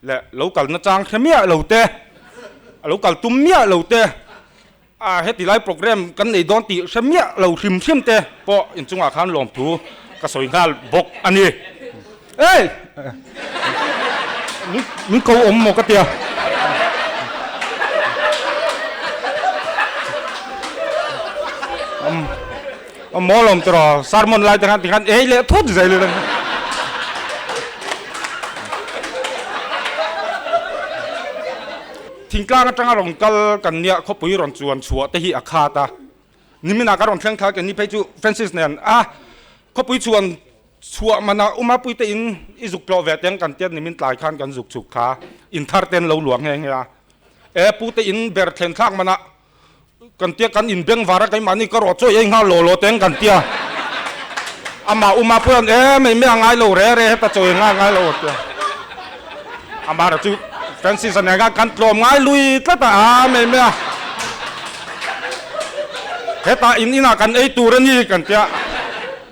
[SPEAKER 8] Leh lo kal nachang hre miah lo te, a lo kal tum miah lo te, a heti lai program kan nei dawn tih hre miah lo hrim hrim te pawh inchungah khan lawmthu ka sawi nghal bawk a ni. Ei! Min ko awm maw ka tia. A mawl awm tawh sermon lai te khan tikhan ei leh thut zel ila. Thingtlang atanga rawn kal kan nia khawpui rawn chuan chhuah te hi a khat a. Niminah ka rawn thleng thla ke ni phei chu Francis nen a khawpui chuan chhuah manah Uma Puite in i zuk tlawh ve teng kan tiat nimin tlai khan kan zuk chhuk thla in thar ten lo luah nghe nghe a. E pute in ber thlen thlak manah Kan tia kan in beng var a keimahni ka rawh chawi ei nghal law law teng kan tia. Amah uma pawh hian em ei mai a ngai lo re re heta chawi ngai ngai lo a tia. Amah erawh chu Francis a nen khan kan tlawm ngai lui tlat a a mei mai a. Hetah in inah kan ei tur a ni kan tia.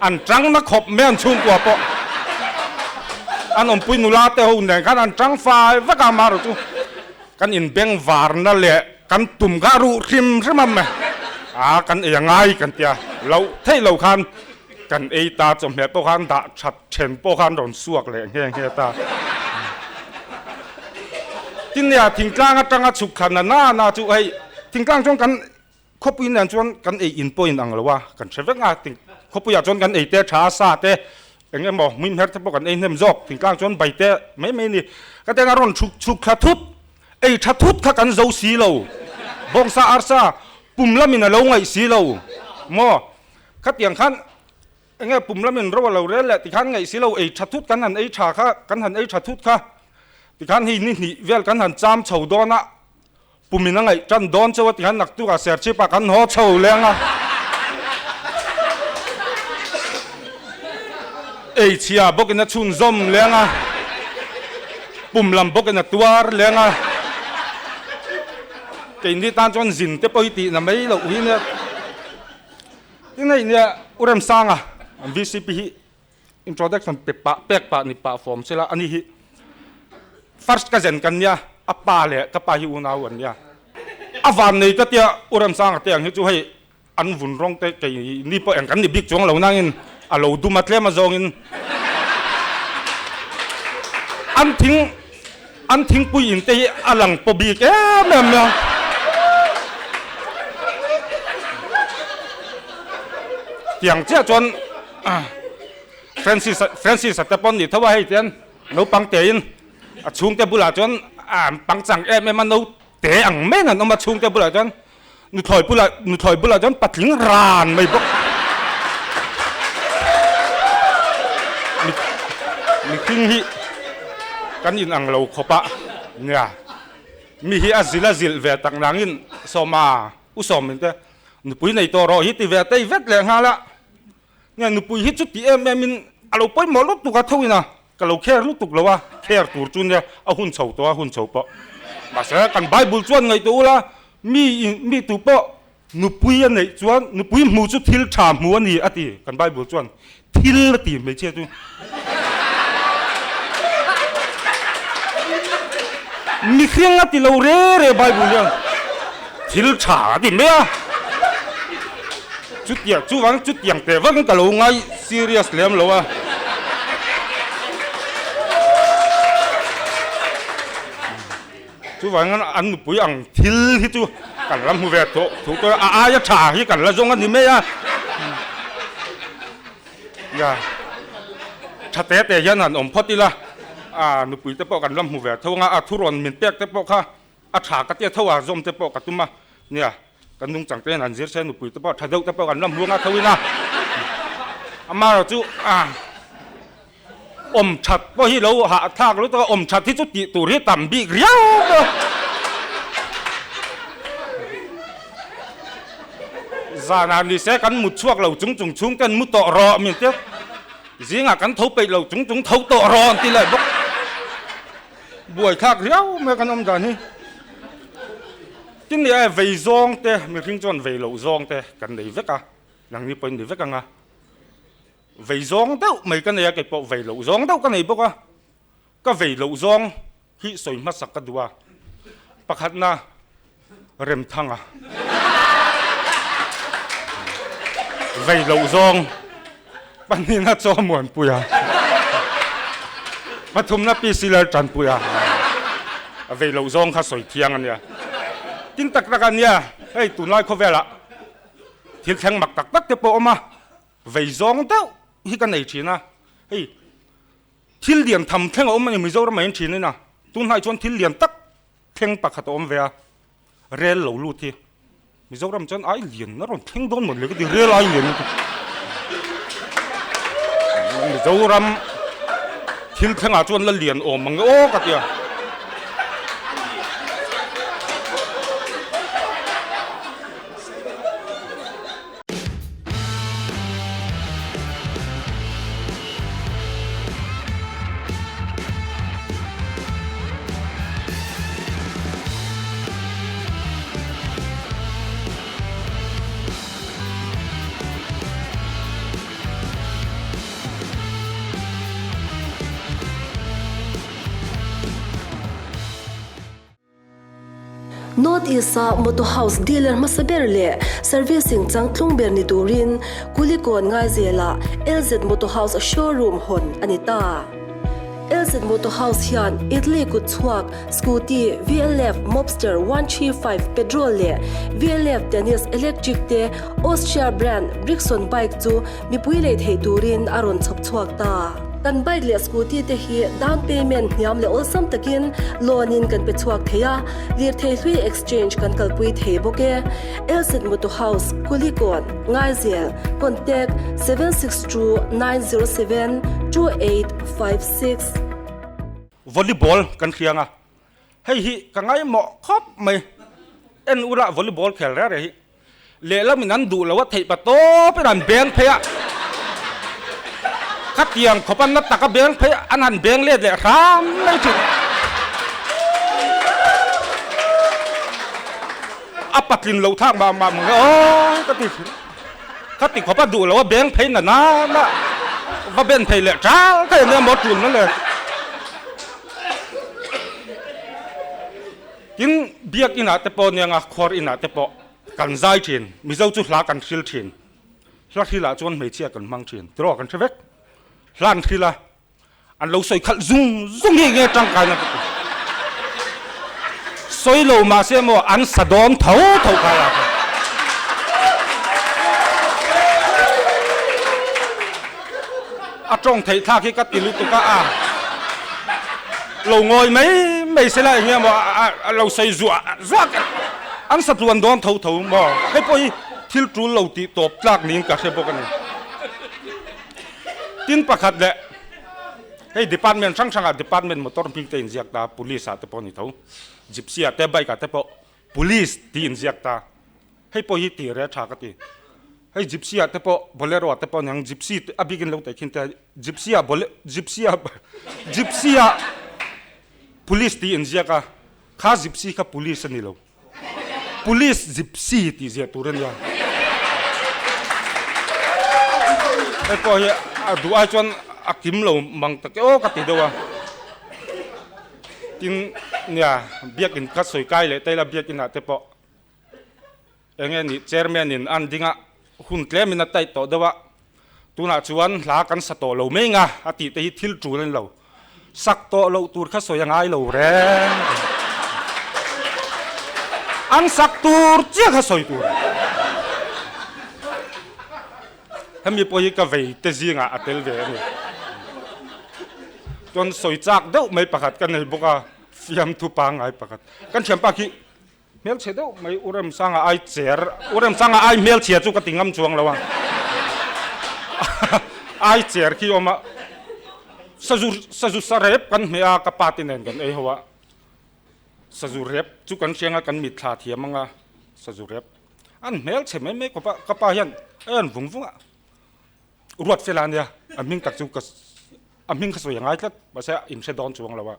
[SPEAKER 8] An tang na khawp mai an chhungkua pawh. An awmpui nula te ho nen khan an tang fai vek a amah erawh chu kan in beng varna leh Kan tum kha ruh hrim hrim a meh a, kan ei a ngai kan tia loh theih lo khan kan ei ta, chawhmeh pawh khan dah that then pawh khan rawn suak leh nghe nghe ta. Tin nia thingtlang atanga chhuk thla na na na chu hei thingtlang chuan kan khawpui nen chuan kan ei in pawh in ang lo a, kan hre vek a, khawpuiah chuan kan ei te tha sa te eng emaw hmuihmer te pawh kan ei hnem zawk, thingtlang chuan bai te mai mai a ni. Ka teng a rawn chhuk chhuk thla thut. Ei tha thut kha kan zo si lo, bawngsa arsa pum lamin a lo ngaih si lo maw? Khatiang khan enge pum lamin ro a lo rel leh tikhan ngaih si lo, ei tha thut kan han ei tha kha, kan han ei tha thut kha tikhan hei ni hnih vel kan han cham chho dawn a, pumin a ngaih tan dawn chauh a tikhan naktukah serchhip ah kan haw chho leng a. Ei chhia bawkin a chhunzawm leng a, pum lam bawkin a tuar leng a, keini tan chuan zin te pawh hi tih na mai loh hi nia. Tin hei nia U Remsanga VCP hi introduction pe pah pek pah ni pah fawm sela ani hi first cousin kan nia, a pa leh ka pa hi unau an nia. A van nei ka tia U Remsanga te ang hi chu hei An vun rawng te kei ni pawh eng kan ni bik chuang lo nangin a lo dum a tlem a zawngin an thing an thingpui in te hi a lang paw bik em em mai a. Tiang chiah chuan Francis Francis a te pawn ni tho a hei tian naupang tein a chhungte bulah chuan an pangchang em em a no te ang mai an awm a chhungte bulah chuan Nuthlawi bulah nuthlawi bulah chuan patling ran mai bawk. Mihring hi kan in ang lo khawp a, nia mi hi a zil a zilh ve tak nangin Sawma u Sawmin te nupui nei tawh rawh hi ti ve tei vek leh nghal a, nia nupui hi chuti em em in a lo pawimawh lutuk a tho in a. Ka lo kher lutuk lo a, kher tur chu nia a hun chho tawh a, hun chho pawh. Mahse kan Bible chuan ngaihtuah ula, mi in mi tu pawh Nupui a neih chuan nupui hmu chu thil tha hmu a ni a ti kan Bible chuan thil a ti hmeichhia chu. Mihring a ti lo re re Bible hian thil tha a ti mai a. Chutiang chuvang chutiang teh vakin ka lo ngai serious lem lo a. Chuvangin an nupui ang thil hi chu kan la hmu ve tawh thu tawh a, a aia tha hi kan la zawng a ni mai a. Nia, tha te te hian han awm phawt ila, a nupui te pawh kan la hmu ve tho ang a, a thurawn min pek te pawh kha a tha ka tia tho a, zawm te pawh ka tum a. Nia, kan nungchang te hian han zir se nupui te pawh tha deuh te pawh kan la hmu ang a tho in a. Amaherawhchu a. Awm that pawh hi lo hahthlak lutuk a, awm that hi chu tih tur hi tam bik riau a. Zanah ni se kan mut chhuak lo chung chung chhung ten mu tawh rawh min tia, zingah kan tho peih lo chung chung tho tawh rawh an ti leh bawk. Buaithlak riau mai kan awm dan hi. Tin ni e, vei zawng te, mihring chuan vei loh zawng te kan nei vek a, nangni pawhin ni vek ang a. Vei zawng deuh mai ka nei a, kei pawh vei loh zawng deuh ka nei bawk a, ka vei loh zawng hi sawi hmasak ka duh a, pakhatna Remthanga vei loh zawng, pahnihna Chawmuanpuia, pathumna PC Laltanpuia vei loh zawng kha sawi thiang a nia. Tin tak tak a nia, hei tunlai khawvelah thil thleng mak tak tak te pawh a awm a. Vei zawng deuh hi ka nei thin a, hei thil lian tham thleng a awm a ni Mizoram ah hian thin in a, tunhnai chuan thil lian tak thleng pakhat a awm ve a, rel lo lut hi Mizoram chuan ai lian a rawn thleng dawn mawn le ka ti rel ai lian lutuk Mizoram thil thlengah chuan la lian awm ang e aw ka ti a.
[SPEAKER 1] North East-a Motor House dealer hmasa ber leh servicing changtlung ber ni turin Kulikawn Ngaizelah LZ Motor House showroom hawn a ni ta. LZ Motor House hian Italy kut chhuak Scooty, VLF Mobster 135 petrol leh VLF Tennis electric te Austria brand Brixton bike chu mipui lei theih turin a rawn chhawp chhuak ta. Kan bike leh scooty te hi down payment hniam leh awlsam takin loan in kan pe chhuak thei a, lirthei hlui exchange kan kalpui thei bawk e. LZ Motor House, Kulikawn, Ngaizel, Contact, 762907 2856.
[SPEAKER 8] Volleyball kan hriang a, hei hi ka ngaimawh khawp mai, en ula volleyball khel reng reng hi Lehlam in an duh lo a theih pa tawp in an beng phei a, khatiang khawp a na tak a beng phei an han beng let leh hram mai thin. A patlin loh thak mah mah mah aw ka ti thin. Khati khawp a duh lo a beng phei na na na va ben phei leh ṭal ka eng emaw tul na le. Tin biak inah te pawh nia khuar inah te pawh. Kan zai thin, Mizo chu hla kan hril thin, hla hrilah chuan hmeichhia kan hmang thin, tiraw kan hre vek, hla an hril a, an lo sawi khalh zung zung hi nge tangkaina ka ti, sawi lo mahse maw an sa dawn tho tho kha la ka. A tawng theih thlak hi ka ti lutuk a, a lo ngawi mai mai se la eng nge maw a lo sawi zuah zuah an sa tluan dawn tho tho maw hei pawh hi thil tul lo tih tawp tlak niin ka hre bawk a ni. Tin pakhat leh hei department hrang hrangah department motor hming te inziak ta police ah te pawh a ni tho gypsy ah te bike ah te pawh police tih inziak ta. Hei pawh hi tih reh tha ka ti. Hei gypsy ah te pawh bolero ah te pawh aniang gypsy te a bikin lo teh khin te gypsy ah bole gypsy ah gypsy ah police tih inziak a kha gypsy kha police a ni lo. Police Gypsy tih ziah tur a nia. Hei pawh hi a duh ai chuan a kim lo mang tak e aw ka ti deuh a. Tin, nia biakin kha sawi kai leh taila biakinah te pawh eng nge nih chairman in an ding a, hun tlem in a tight tawh deuh a, tunah chuan hla kan sa tawh lo mai nga a tih te hi thil tul a ni lo. Sak tawh loh tur kha sawi a ngai lo reng. An sak tur chiah kha sawi tur. Hemi pawh hi ka vei te zingah a tel ve a ni. Chuan sawi chak deuh mai pakhat ka nei bawk a, fiamthu pangngai pakhat. Kan thianpa khi hmelchhe deuh mai U Remsanga ai cher, U Remsanga ai hmelchhia chu ka ti ngam chuang lo a. Ai cher khi awm a, sazu sazu sarep kan hmeh a, ka pa te nen kan ei ho a. Sazu rep chu kan hriang a, kan mitthla thiam ang a, sazu rep. An hmelchhe mai mai khawp a, ka pa hian a en vung vung a, ruat fel a nia, a hming tak chu ka a hming kha sawi a ngai tlat, mahse a inhre dawn chuang lo a,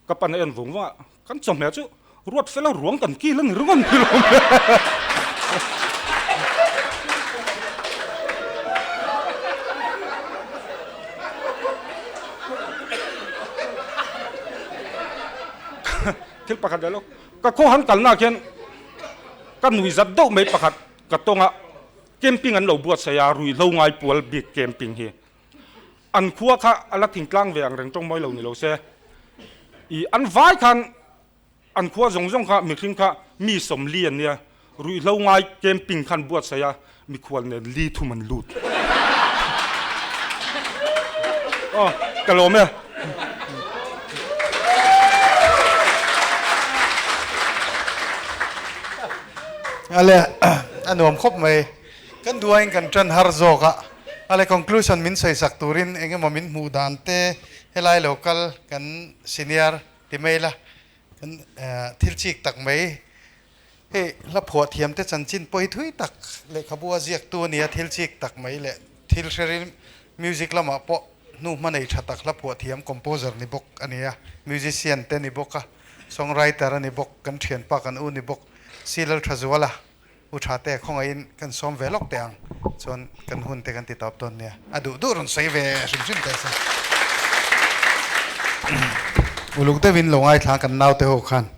[SPEAKER 8] ka pan a en vung vung a, kan chawhmeh chu ruat fel a ruang kan kil a ni ringawt ni lo mai. Thil pakhat leh lawk. Ka khaw han kalnaah khian ka nui zat deuh mai pakhat ka tawng a, camping an lo buatsaih a, ruihhlo ngai pual bik camping hi. An khua kha a la thingtlang ve ang reng tawng mawi lo ni lo se, ih an vai khan an khua zawng zawng kha mihring kha mi sawmli an nia, ruihhlo ngai camping khan buatsaih a, mikhual nen li thum an lut. Aw, ka lawm e.
[SPEAKER 5] Ale, a nuam khawp mai. Kan duain kan tan har zawk a. Ale, conclusion min sawi sak turin eng emaw min hmuh dan te helai lo kal kan senior ti mai la, kan thil chik tak mai. Hei hla phuah thiamte chanchin pawh hi thui tak lehkhabu a ziaktu a nia, thil chik tak mai leh thil hrerin music lamah pawh hnu hma nei tha tak hla phuah thiam composer ni bawk a nia, musician te ni bawk a, songwriter a ni bawk, kan thianpa kan u ni bawk, Si Lalthazuala u tha te khawngaihin kan sawm ve lawk teh ang chuan kan hun te kan ti tawp dawn nia, a duh duh rawn sawi ve hrim hrim teh se. Uluk deuhin lo ngaithla kan naute ho khan.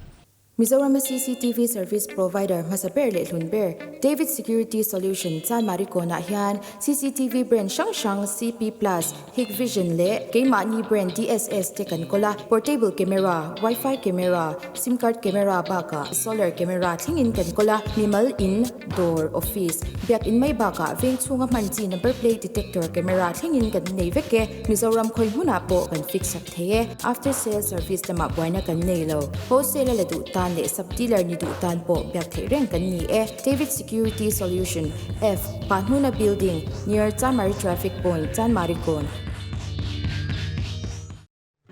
[SPEAKER 2] Mizorama cctv service provider hmasa ber leh hlun ber David Security Solution Chanmari kawnah hian cctv brand hrang hrang CP Plus, Hikvision leh keimahni brand DSS te kan kawl a, portable camera, wifi camera, sim card camera bakah solar camera thlengin kan kawl a, mimal in, dawr, office, biakin mai bakah veng chhunga hman chi number plate detector camera thlengin kan nei vek e. Mizoram khawi hmunah pawh kan fix sak thei e. After sale service lamah buaina kan nei lo. Wholesale a la duh tan leh sub dealer ni duh tan pawh biak theih reng kan ni e. David Security Solution, F, Pahnuna Building, near Chamari Traffic Point, Chanmari Kawn.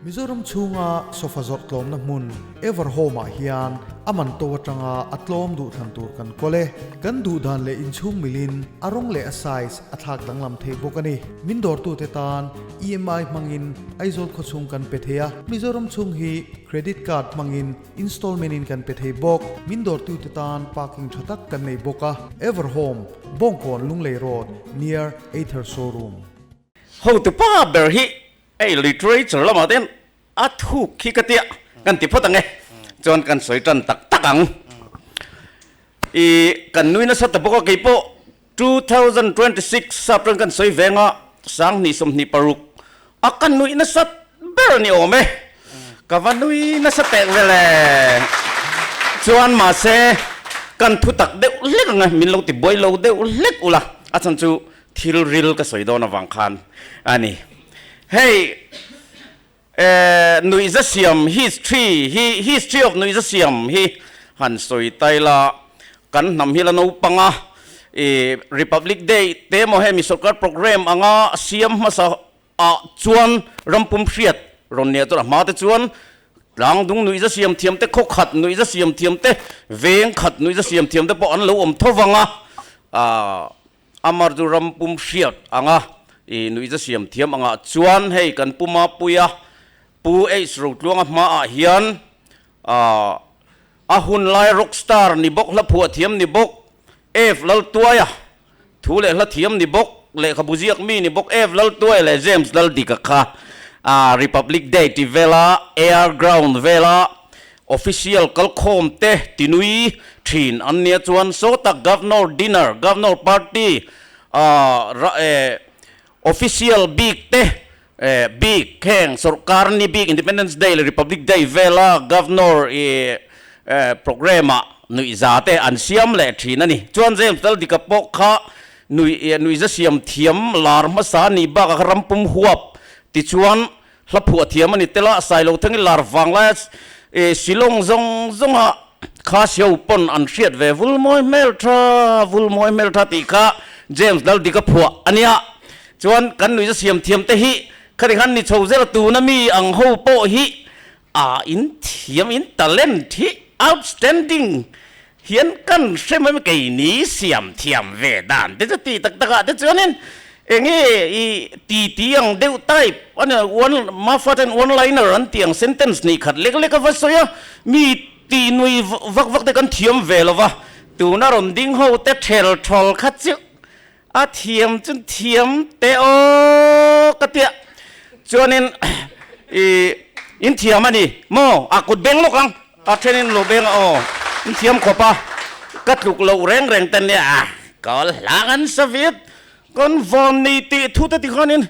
[SPEAKER 3] Mizoram chhunga sofa zawrh tlawmna hmun Everhome ah hian a man to atanga a tlawm duh thlan tur kan kawl e. Kan duh dan leh inchhung milin a rawng leh a size a thlak danglam thei bawk a ni. Min dawrtute tan EMI hmangin Aizawl khawchhung kan pe thei a, Mizoram chhung hi Credit Card hmangin installment in kan pe thei bawk. Min dawrtute tan parking tha tak kan nei bawk a. Everhome, Bawngkawn Lunglei Road, near Ather Showroom.
[SPEAKER 10] Hotupa ber hi hei literature lamah te hian a thuk khi ka tia kan ti phawt ang e chuan kan sawi tan tak tak ang i kan nui nasa ta bawk a keipawh 2026 sap tan kan sawi veng a 2026 a kan nui nasa ber a ni awm e ka va nui nasa teh vel e chuan mahse kan thu tak deuh hlek ang e min lo ti buai lo deuh hlek ula a chhan chu Thil ril ka sawi dawn avang khan a ni. Hei Nuihza Siam history hi, history of Nuihza Siam hi han sawi ta ila, kan hnam hi la naupang a, Republic Day te emaw hemi sorkar programme anga siam hmasa ah chuan rampum hriat rawn nia chuan a hma te chuan tlangdung nuihza siam thiam te, khaw khat nuihza siam thiam te, veng khat nuihza siam thiam te pawh an lo awm tho vang a, Amar chu ram pum hriat anga i nuihza siam thiam angah chuan hei kan pu Mapuia Pu H Rotluanga hmaah hian aah A hun lai rock star ni bawk, hla phuah thiam ni bawk, F Laltuaia thu leh hla thiam ni bawk, lehkhabu ziak mi ni bawk F Laltuaia leh James Laldika kha Republic Day ti vela Air Ground vela official kalkhawm te tinui thin an nia chuan sawta Governor Dinner, Governor Party, Official bik te bik heng sorkar ni bik Independence Day leh Republic Day vela Governor i programme ah nuihza te an siam leh thin a ni. Chuan James Laldika pawh kha nuih nuihza siam thiam lar hmasa a nih bakah kha rampum huap tichuan hla phuah thiam a ni tel a, Sailo Thangi lar vang laia Shillong zawng zawnga kha siau pawn an hriat ve Vulmawi hmeltha, Vulmawi hmeltha tih kha James Laldika phuah a nia. Chuan kan nuihza siam thiam te hi khati khan ni chho zel a, tuna mi ang ho pawh hi a in thiam in talent hi outstanding hian kan hre mai mai keini siam thiam ve dan te chu ti tak tak ah te chuanin enge i ti ti ang deuh type a ni one mafa ten one liner an tih ang sentence hnih khat lek lek a va sawi a mi tih nui vak vak te kan thiam ve lo va tuna rawn ding ho te thel thawl kha chu a thiam chu thiam teh aw ka tia chuanin i in thiam a ni maw a kut beng lawk ang a thenin lo beng a aw in thiam khawp a ka tluk loh reng reng te nia kawl hlang an saviet kan van nei tih thu te tikhanin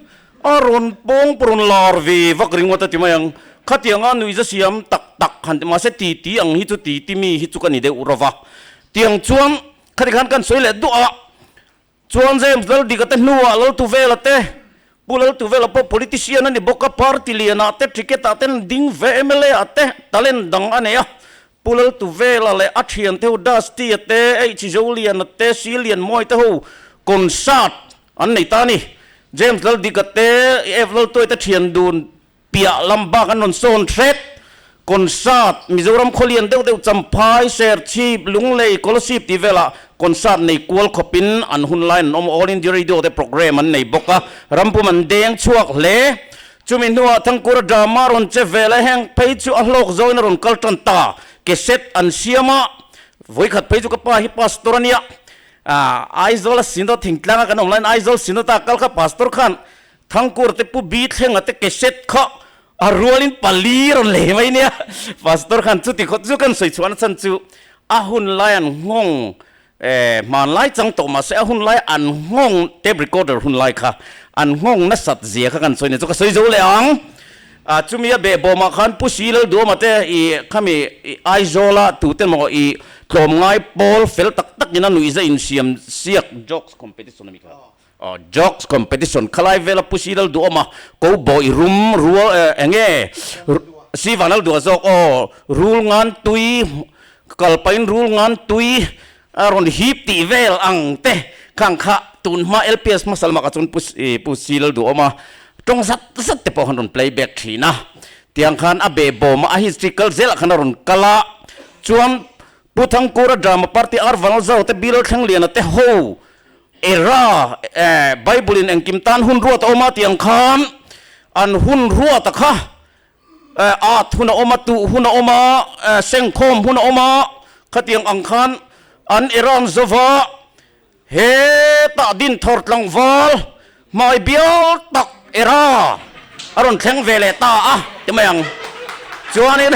[SPEAKER 10] a rawn pawng rawn lar ve vak ringawt a ti mai ang khatianga nuihza siam tak tak han ti mahse ti ti ang hi chu ti ti mi hi chu ka ni deuh rawva tiang chuan Khati khan kan sawi leh duah a, chuan James Laldika te hnuah Laltuvela te, Pu Laltuvela pawh politician a ni bawk a, party lianah te, ticket ah te an ding ve, mla ah te talent dang a nei a, Pu Laltuvela leh a thian te ho Dusty-a te, H Zoliana te, Silianmawii te ho concert an nei ta a ni. James Laldika te, F Laltuai te thian dun Piah lam bak an rawn sawn hret. Concert, Mizoram khawlian deuh deuh Champhai, Serchhip, Lunglei, Kolasib tih velah concert nei kual khawpin an hun lai an awm. All India Radio te programme an nei bawk a, rampum an deng chhuak hle. Chumi hnuah Thangkura drama rawn che vel a, heng phei chu a hlawk zawin a rawn kal tan ta. Cassette an siam a, vawikhat phei chu ka pa hi pastor a nia. Aizawl a Synod thingtlanga kan awm laiin Aizawl Synod-a kal kha pastor khan Thangkur te pu Bi Thlenga te cassette kha a rualin pali rawn lei mai nia. Pastor khan chuti khawt chu kan sawi chhuahna chhan chu a hun lai an nghawng eh hmanlai chang tawh mahse a hun lai an nghawng tape recorder hun lai kha an nghawng nasat zia kha kan sawi nia chu ka sawi zo leh ang. Ah chumi a behbawmah khan Pu Si Lalduama te i khami i Aizawla tute maw i tlawmngai pawl fel tak takin a nuihza insiam siak jokes competition a mi kha. Jokes competition khalai vela Pu Silal Duhawma ko bawi rum rual enge Sivanal duah zawk aw rul ngan tui kalpain rul ngan tui a rawn hip tih vel ang te khang kha tun hma LPS hmasa lamah kha chuan Pu Silal Duhawma tawng zat zat te pawh khan rawn play back thin a tiang khan a behbawm a a history kal zelah khan a rawn kal a chuan Pu Thangkura Drama Party Ar Vanlalzau te Bilal Thlengliana te ho era Bible in engkim tan hun ruat a awm a tih ang khan an hun ruat a kha at hun a awm a tuh hun a awm a sengkhawm hun a awm a khatiang ang khan an era an zova hetah din thawr tlangval hmai bial tak era a rawn thleng ve leh ta a ti mai ang chuanin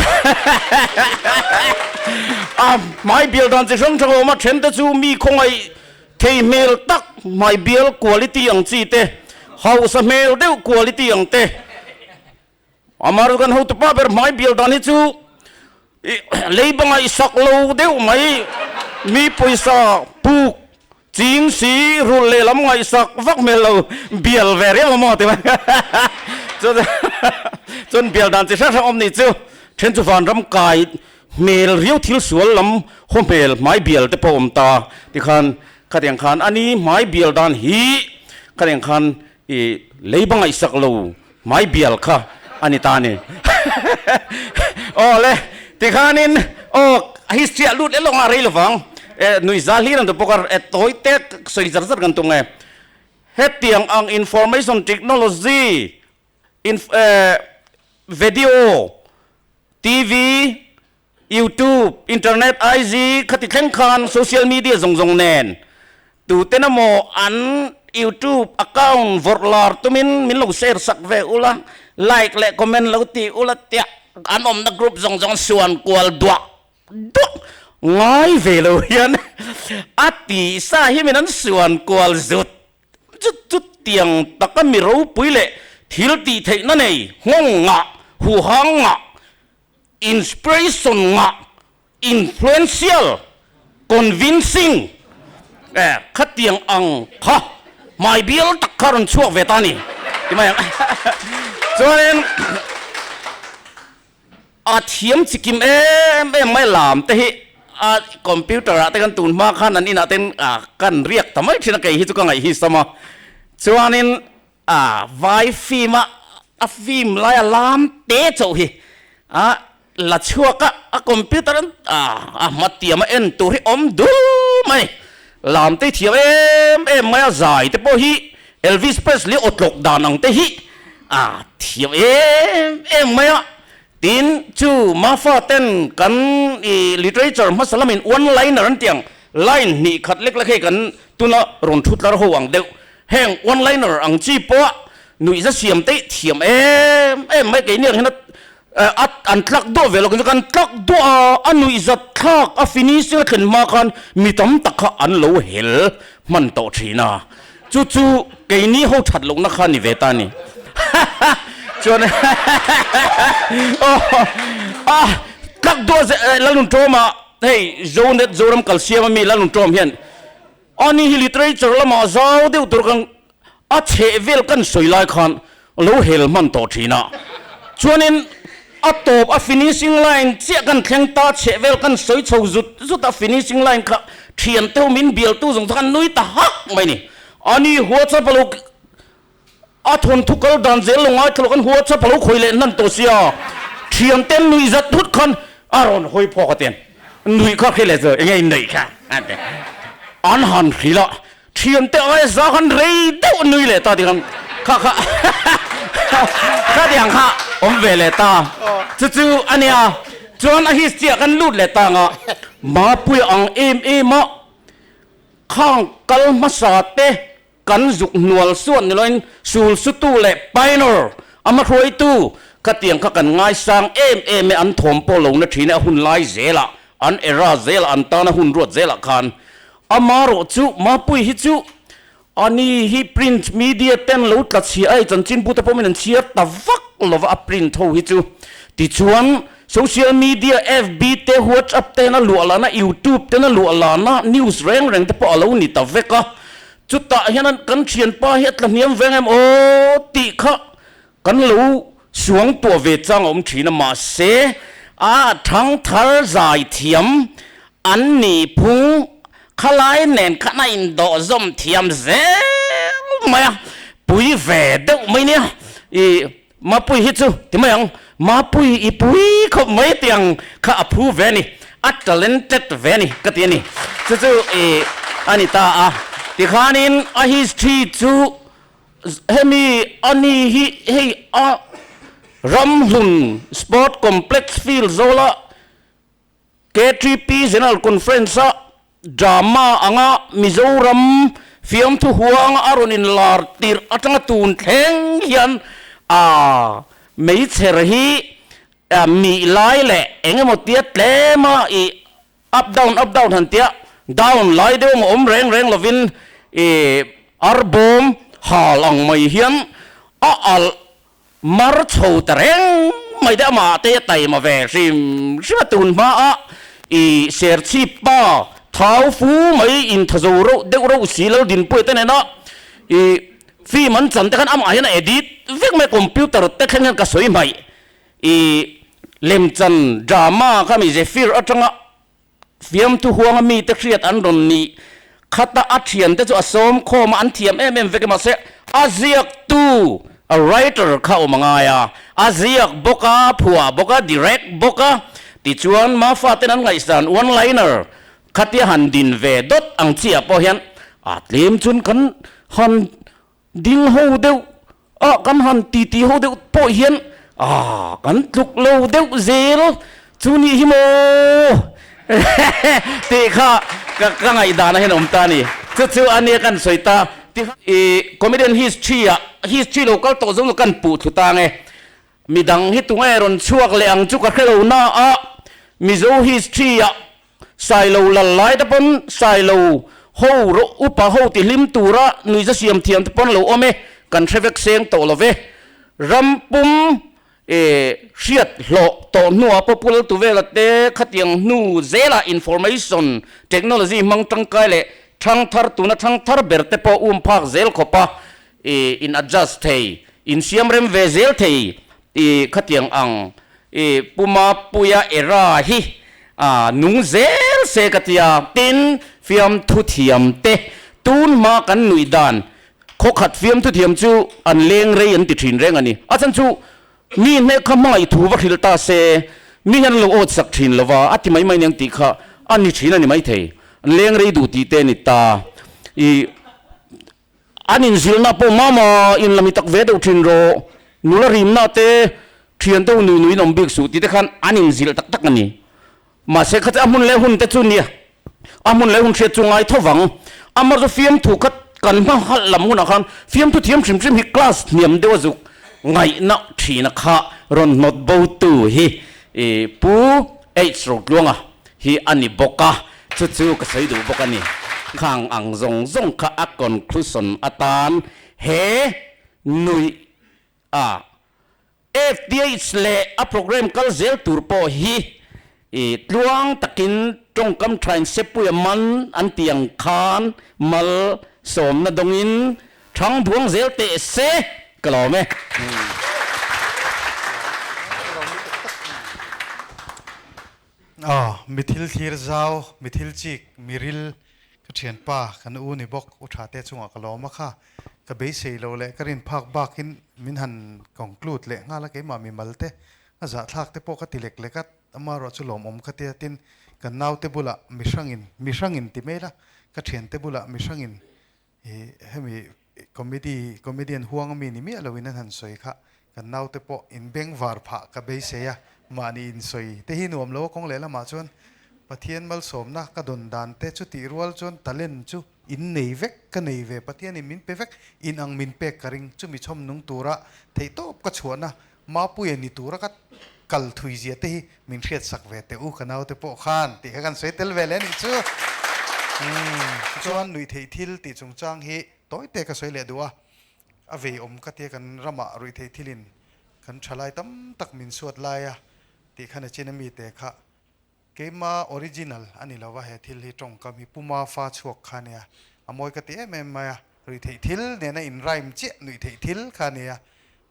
[SPEAKER 10] a hmai bial dan chi hrang hrang a awm a then te chu mi khawngaih Thei hmel tak hmai bial quality ang chi te, hausa hmel deuh quality ang te. Amah erawh kan hotupa ber hmai bial dan hi chu lei banga i sak lo deuh mai, mi pawisa puk ching si rulh lehlam ngaihsak vak hmel lo bial ve riau maw ti mai. Chuan bial dan chi hrang hrang awm nih chu then chu vanram kai Hmel riau thil sual lam haw hmel hmai bial te pawh awm ta tikhan khatiang khan a ni hmai bial dan hi khatiang khan i lei ba ngaihsak lo hmai bial kha a ni ta a ni. Aw le tikhanin aw history ah lut leh lawng a rei lovang e nuihza hlir an tu bawk a e tawi te sawi zar zar kan tum nge hetiang ang information technology in video TV, YouTube, internet, IG khati thleng khan social media zawng zawng nen tuten emaw an YouTube account vawrh lar tumin min lo share sak ve ula, like leh comment lo ti ula tiah an awmna group zawng zawng suan kual duah duah ngai ve lo hian a tih sa hi min an suan kual zut Chu chutiang taka mi ropui leh thil tih theihna nei nghawng ngah, huhang ngah, inspiration ngah, influential, convincing eh khatiang ang kha hmai bial tak kha rawn chhuak ve ta a ni ti mai ang. Chuanin A thiam chikim em em mai lam te hi a computer ah te khan tun hma khan an inah ten a kan riak ta mai thin a kei hi chu ka ngaih hi sam a chuanin a vai film a a film lai a lam te chauh hi a la chhuak a a computer an a a hma tiam a en tur hi awm dul mai lam te hi thiam em em mai a zai te pawh hi Elvis Presley aw tlawk dan ang te hi a thiam em em mai a, tin chu Mafa ten kan i literature hmasa lamin one liner an tih ang line hnih khat lek lek hei kan tuna rawn thu tlar ho ang deuh heng one liner ang chi pawh nuihza siam te hi thiam em em mai keini ang hian a an tlak duah ve lo kan kan tlak duah a a nuihza thlak a finishing a thlen hma khan mi tam tak kha an lo hel hman tawh thin a. Chu chu keini ho that lohna kha ni ve ta ni. Chuan a tlak duah ze Lalun Tawma hei Zonet Zoram kalsiam ami Lalun Tawm hian ani hi literature lamah zau deuh tur kan a chheh vel kan sawi lai khan lo hel hman tawh thin a. Chuanin a tawp a finishing line chiah kan thleng ta chheh vel kan sawi chho zut zut a finishing line kha thian te ho min bialtu zawng chu khan nui ta hak mai ni. Ani WhatsApp a lo a thawnthu kal dan zel lo ngaithla lo khan WhatsApp a lo khawi leh hnan tawh sia thian te nui zat thut khan a rawn hawi phawk a tian nui kha hre leh chu enge in nuih kha a ti an han hrilh a. Thiante aia za khan rei deuh nui leh ta tikhan kha kha kha tiang kha awm ve leh ta chu chu a nia chuan a history ah khan lut leh ta ang a Mapuia ang em em a khang kal hmasa te kan zuk hnual suat ni loin sul sutu leh pioneer ama hruaitu khatiang kha kan ngaisang em em e an thawm pawh lo na thin e a hun lai zelah an era zelah an tana hun ruat zelah khan Amarawh chu Mapui hi chu ani hi print media ten lo tla chhia a, chanchin bu te pawh min an chhiar ta vak lova a print ho hi chu. Tichuan social media FB te WhatsApp ten a luah lana YouTube ten a luah lana news reng reng te pawh a lo ni ta vek a. Chutah hian kan thianpa hi a tla hniam veng em aw tih kha kan lo suang tuah ve chang a awm thin a, mahse a thangthar zai thiam an nih phung khalai nen khan a indawh zawm thiam zel mai a, pui ve deuh mai nia, i Mapui hi chu ti mai ang, Mapui i pui khawp mai tiang kha a phu ve a ni, a talented ve a ni ka ti a ni, chu chu i a ni ta a, tikhanin a history chu Hemi ani hi hei a Ramhlun Sport Complex field zawla KTP General Conference a drama anga Mizoram fiamthu huanga a rawn inlar tirh atanga tun thleng hian a meichher hi mih lai leh eng emaw tia tlema ih Up down up down han tia down lai deuh emaw awm reng reng lovin ih ar bawm hal ang mai hian a alh mar chho ta reng mai te amah te a taima ve hrim hrim a tun hma a ih serchhip pa thau fu mai inthazo reuh deuh reuh si lal dinpuia te nena ih film an chan te khan amah hian a edit vek mai computer te thleng hian ka sawi hmaih I lemchan drama kha mi Zephyr atanga fiamthu huanga mite hriat an rawn nih khata a thiante chu a sawm khawm a, an thiam em em vek e mahse a ziaktu a writer kha awm a ngai a, a ziak bawk a, phuah bawk a, direct bawk a, tichuan Mafa ten an ngaihsan one liner khatia han din ve dawt ang chiah pawh hian a tlem chuan kan han Ding ho deuh ah kan han titi ho deuh pawh hian ah kan tluk lo deuh zel. Chu nih hi maw tih kha ka ka ngaihdan a hian awm ta a ni. Chu chu a nia kan sawi ta. Ti i comedian history ah history lo kal tawh zawng chu kan puh thlu ta nge. Midang hi tunge rawn chhuak leh ang chu ka hre lo na a, Mizo history ah Sailo lal lai te pawn Sailo ho ro upa ho ti hlim tura nuiza siam thiam te pawn lo awm e, kan hre vek seng tawh lo ve. Ram pum E hriat hlawh tawh hnuah pawh Pu Laltuvela te khatiang hnu zelah information technology hmang tangkai leh thangthar tuna thangthar ber te pawh um phak zel khawpa e in adjust thei, in siam rem ve zel thei e khatiang ang e Pu Mapuia era hi a nung zel se ka tia. Tin, fiamthu thiam te tun hma kan nuih dan Khawkhat fiamthu thiam chu an leng rei an ti thin reng a ni. A chhan chu mi hnek kha hmangaih thu va hrilh ta se, mi hian an lo awt sak thin lo va, a ti mai mai aniang tih kha a ni thin a ni maithei. An leng rei duh tih te a ni ta. I an inzilna pawh mama in la mi tak ve deuh thin rawh, nula rimna te thian deuh nui nuiin awm bik suh tih te khan an inzilh tak tak a ni. Mahse kha chu a hmun leh hun te chu nia, a hmun leh hun hriat chu ngai tho vang. Amar chu fiamthu kha kan hma halh lam hunah khan fiamthu thiam hrim hrim hi class hniam deuh a zuk ngaihna thina kha rawn hnawt bo tu hi Pu H Rotluanga hi a ni bawk a, chu chu ka sawi duh bawk a ni. Khang ang zawng zawng kha a conclusion atan he nuih a FTH leh a program kal zel tur pawh hi tluang takin tawngkam thain Sepuia man an tih ang khan mal sawmna dawngin thang buang zel teh se ka lawm e.
[SPEAKER 5] Aw, mi thil thlir zau, mi thil chik, mi ril, ka thianpa, kan u ni bawk, u tha te chungah ka lawm a kha. Ka beisei lo leh ka rin phak bakin min han conclude leh nghal a, keimah mimal te a zahthlak te pawh ka ti lek lek a, amaherawh chu lawmawm ka tia tin kan naute bulah mi hrangin, mi hrangin ti mai la, ka thiante bulah mi hrangin i hemi comedy, comedian huang ami ni miah loin an han sawi kha kan naute pawh in bengvar phah ka beisei a, mahni insawi te hi nuam lo a kawng leh lamah chuan Pathian malsawmna ka dawn dan te chutih rual chuan talent chu In nei vek, ka nei ve, Pathianin min pe vek, in ang min pek ka ring, chumi chhawm nung tura theihtawp ka chhuahna Mapuia ni tura ka kal thui zia te hi min hriatsak ve teh u ka naute pawh khan tih kha kan sawi tel ve leh a nih chu. Umm chuan nuih theih thil tih chungchang hi tawi te ka sawi leh duh a, a vei awm ka tia kan ramah ruih theih thilin kan thalai tam tak min suat lai a tih khan a chin a mite kha Keima original a ni lova he thil hi tawngkam hi Puma fa chhuak kha nia a mawi ka ti em em mai a, ruih theih thil nena in rhyme chiah nuih theih thil kha nia,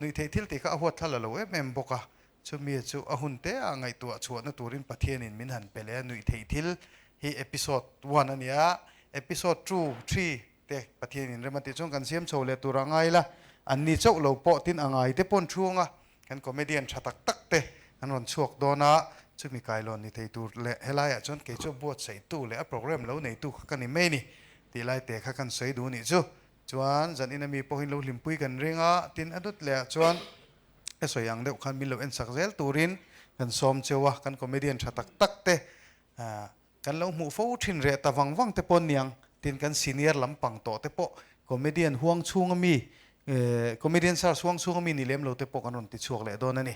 [SPEAKER 5] nuih theih thil tih kha a huat thla la lo em em bawk a, chumi chu a hun te ah ngaihtuah chhuahna turin Pathianin min han pe leh a, nuih theih thil hi episode one a nia, episode two, three te Pathianin rem a tih chuan kan siam chho leh tur a ngai la, an ni chauh lo pawh tin a ngai te pawn thu anga Kan comedian tha tak tak te an rawn chhuak dawn a, chumi kailawn ni thei tur leh helaiah chuan kei chu a buatsaihtu leh a program lo neitu kha ka ni mai ni tih lai te kha kan sawi duh nih chu. Chuan zan ina mi pawhin lo hlimpui kan ring a, tin a dawt lehah chuan ka sawi ang deuh khan min lo ensak zel turin kan sawm cheu a, kan comedian tha tak tak te Kan lo hmuh fo thin reh ta vang vang te pawh niang tin kan senior lampang tawh te pawh comedian huang chhunga mi comedian sars huang chhunga mi ni lem lo te pawh kan rawn ti chhuak leh dawn a ni.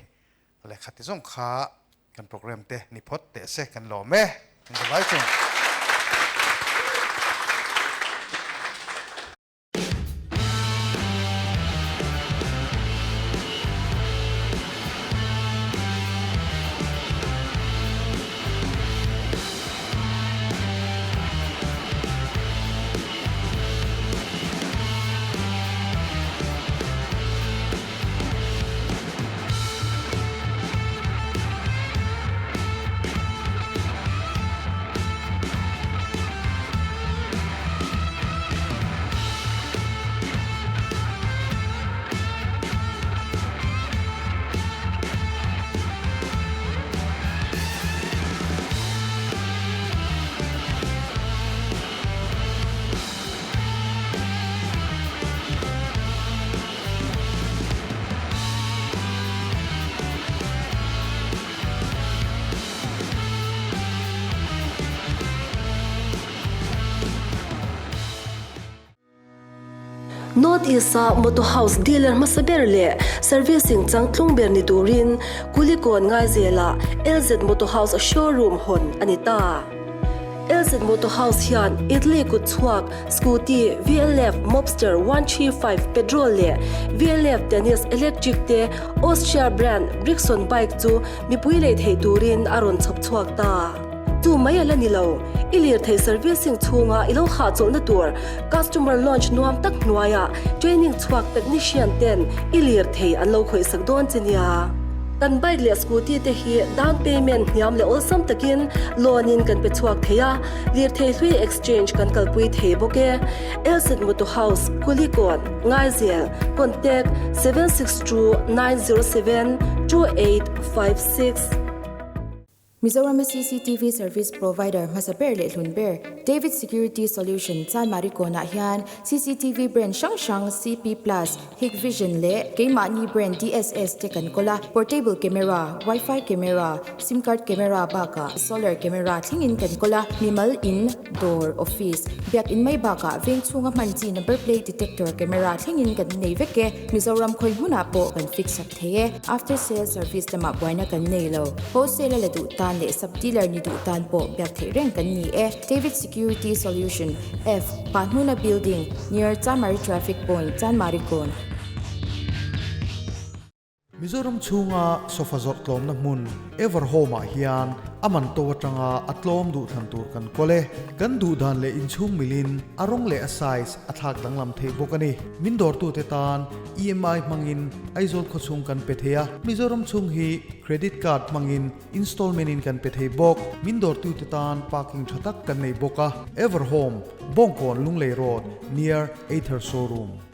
[SPEAKER 5] Lehkha ti zawng kha kan program te ni phawt teh se kan lawm e. Kan za vai chung.
[SPEAKER 1] North East-a Motor House dealer hmasa ber leh servicing changtlung ber ni turin Kulikawn Ngaizelah LZ Motor House showroom hawn a ni ta. LZ Motor House hian Italy kut chhuak Scooty, VLF Mobster 135 petrol leh VLF Tennis electric te Austria brand Brixton bike chu mipui lei theih turin a rawn chhawp chhuak ta. Chu mai a la ni lo, i lirthei servicing chhunga i lo hahchawlhna tur customer lounge nuam tak hnuaiah training chhuak technician ten i lirthei an lo khawihsak dawn che nia. Kan bike leh scooty te hi down payment hniam leh awlsam takin loan in kan pe chhuak thei a, lirthei hlui exchange kan kalpui thei bawk e. Elset Motor House, Kulikawn, Ngaizel, Contact, 762907 2856.
[SPEAKER 2] Mizorama cctv service provider hmasa ber leh hlun ber David Security Solution Chanmari kawnah hian cctv brand hrang hrang CP Plus, Hikvision leh keimahni brand DSS te kan kawl a, portable camera, wifi camera, sim card camera bakah solar camera thlengin kan kawl a, mimal in, dawr, office, biakin mai bakah veng chhunga hman chi number plate detector camera thlengin kan nei vek e, Mizoram khawi hmunah pawh kan fix sak thei e. After sale service lamah buaina kan nei lo. Wholesale a la duh tan leh sub dealer ni duh tan pawh biak theih reng kan ni e. David Security Solution, F, Pahnuna Building, near Chamari Traffic Point, Chanmari Kawn.
[SPEAKER 3] Mizoram chhunga sofa zawrh tlawmna hmun Everhome ah hian a man to atanga a tlawm duh thlan tur kan kawl e. Kan duh dan leh inchhung milin a rawng leh a size a thlak danglam theih bawk a ni. Min dawrtute tan EMI hmangin Aizawl khawchhung kan pe thei a, Mizoram chhung hi Credit Card hmangin Installment in kan pe thei bawk. Min dawrtute tan parking tha tak kan nei bawk a, Everhome, Bawngkawn Lunglei Road, near Ather Showroom.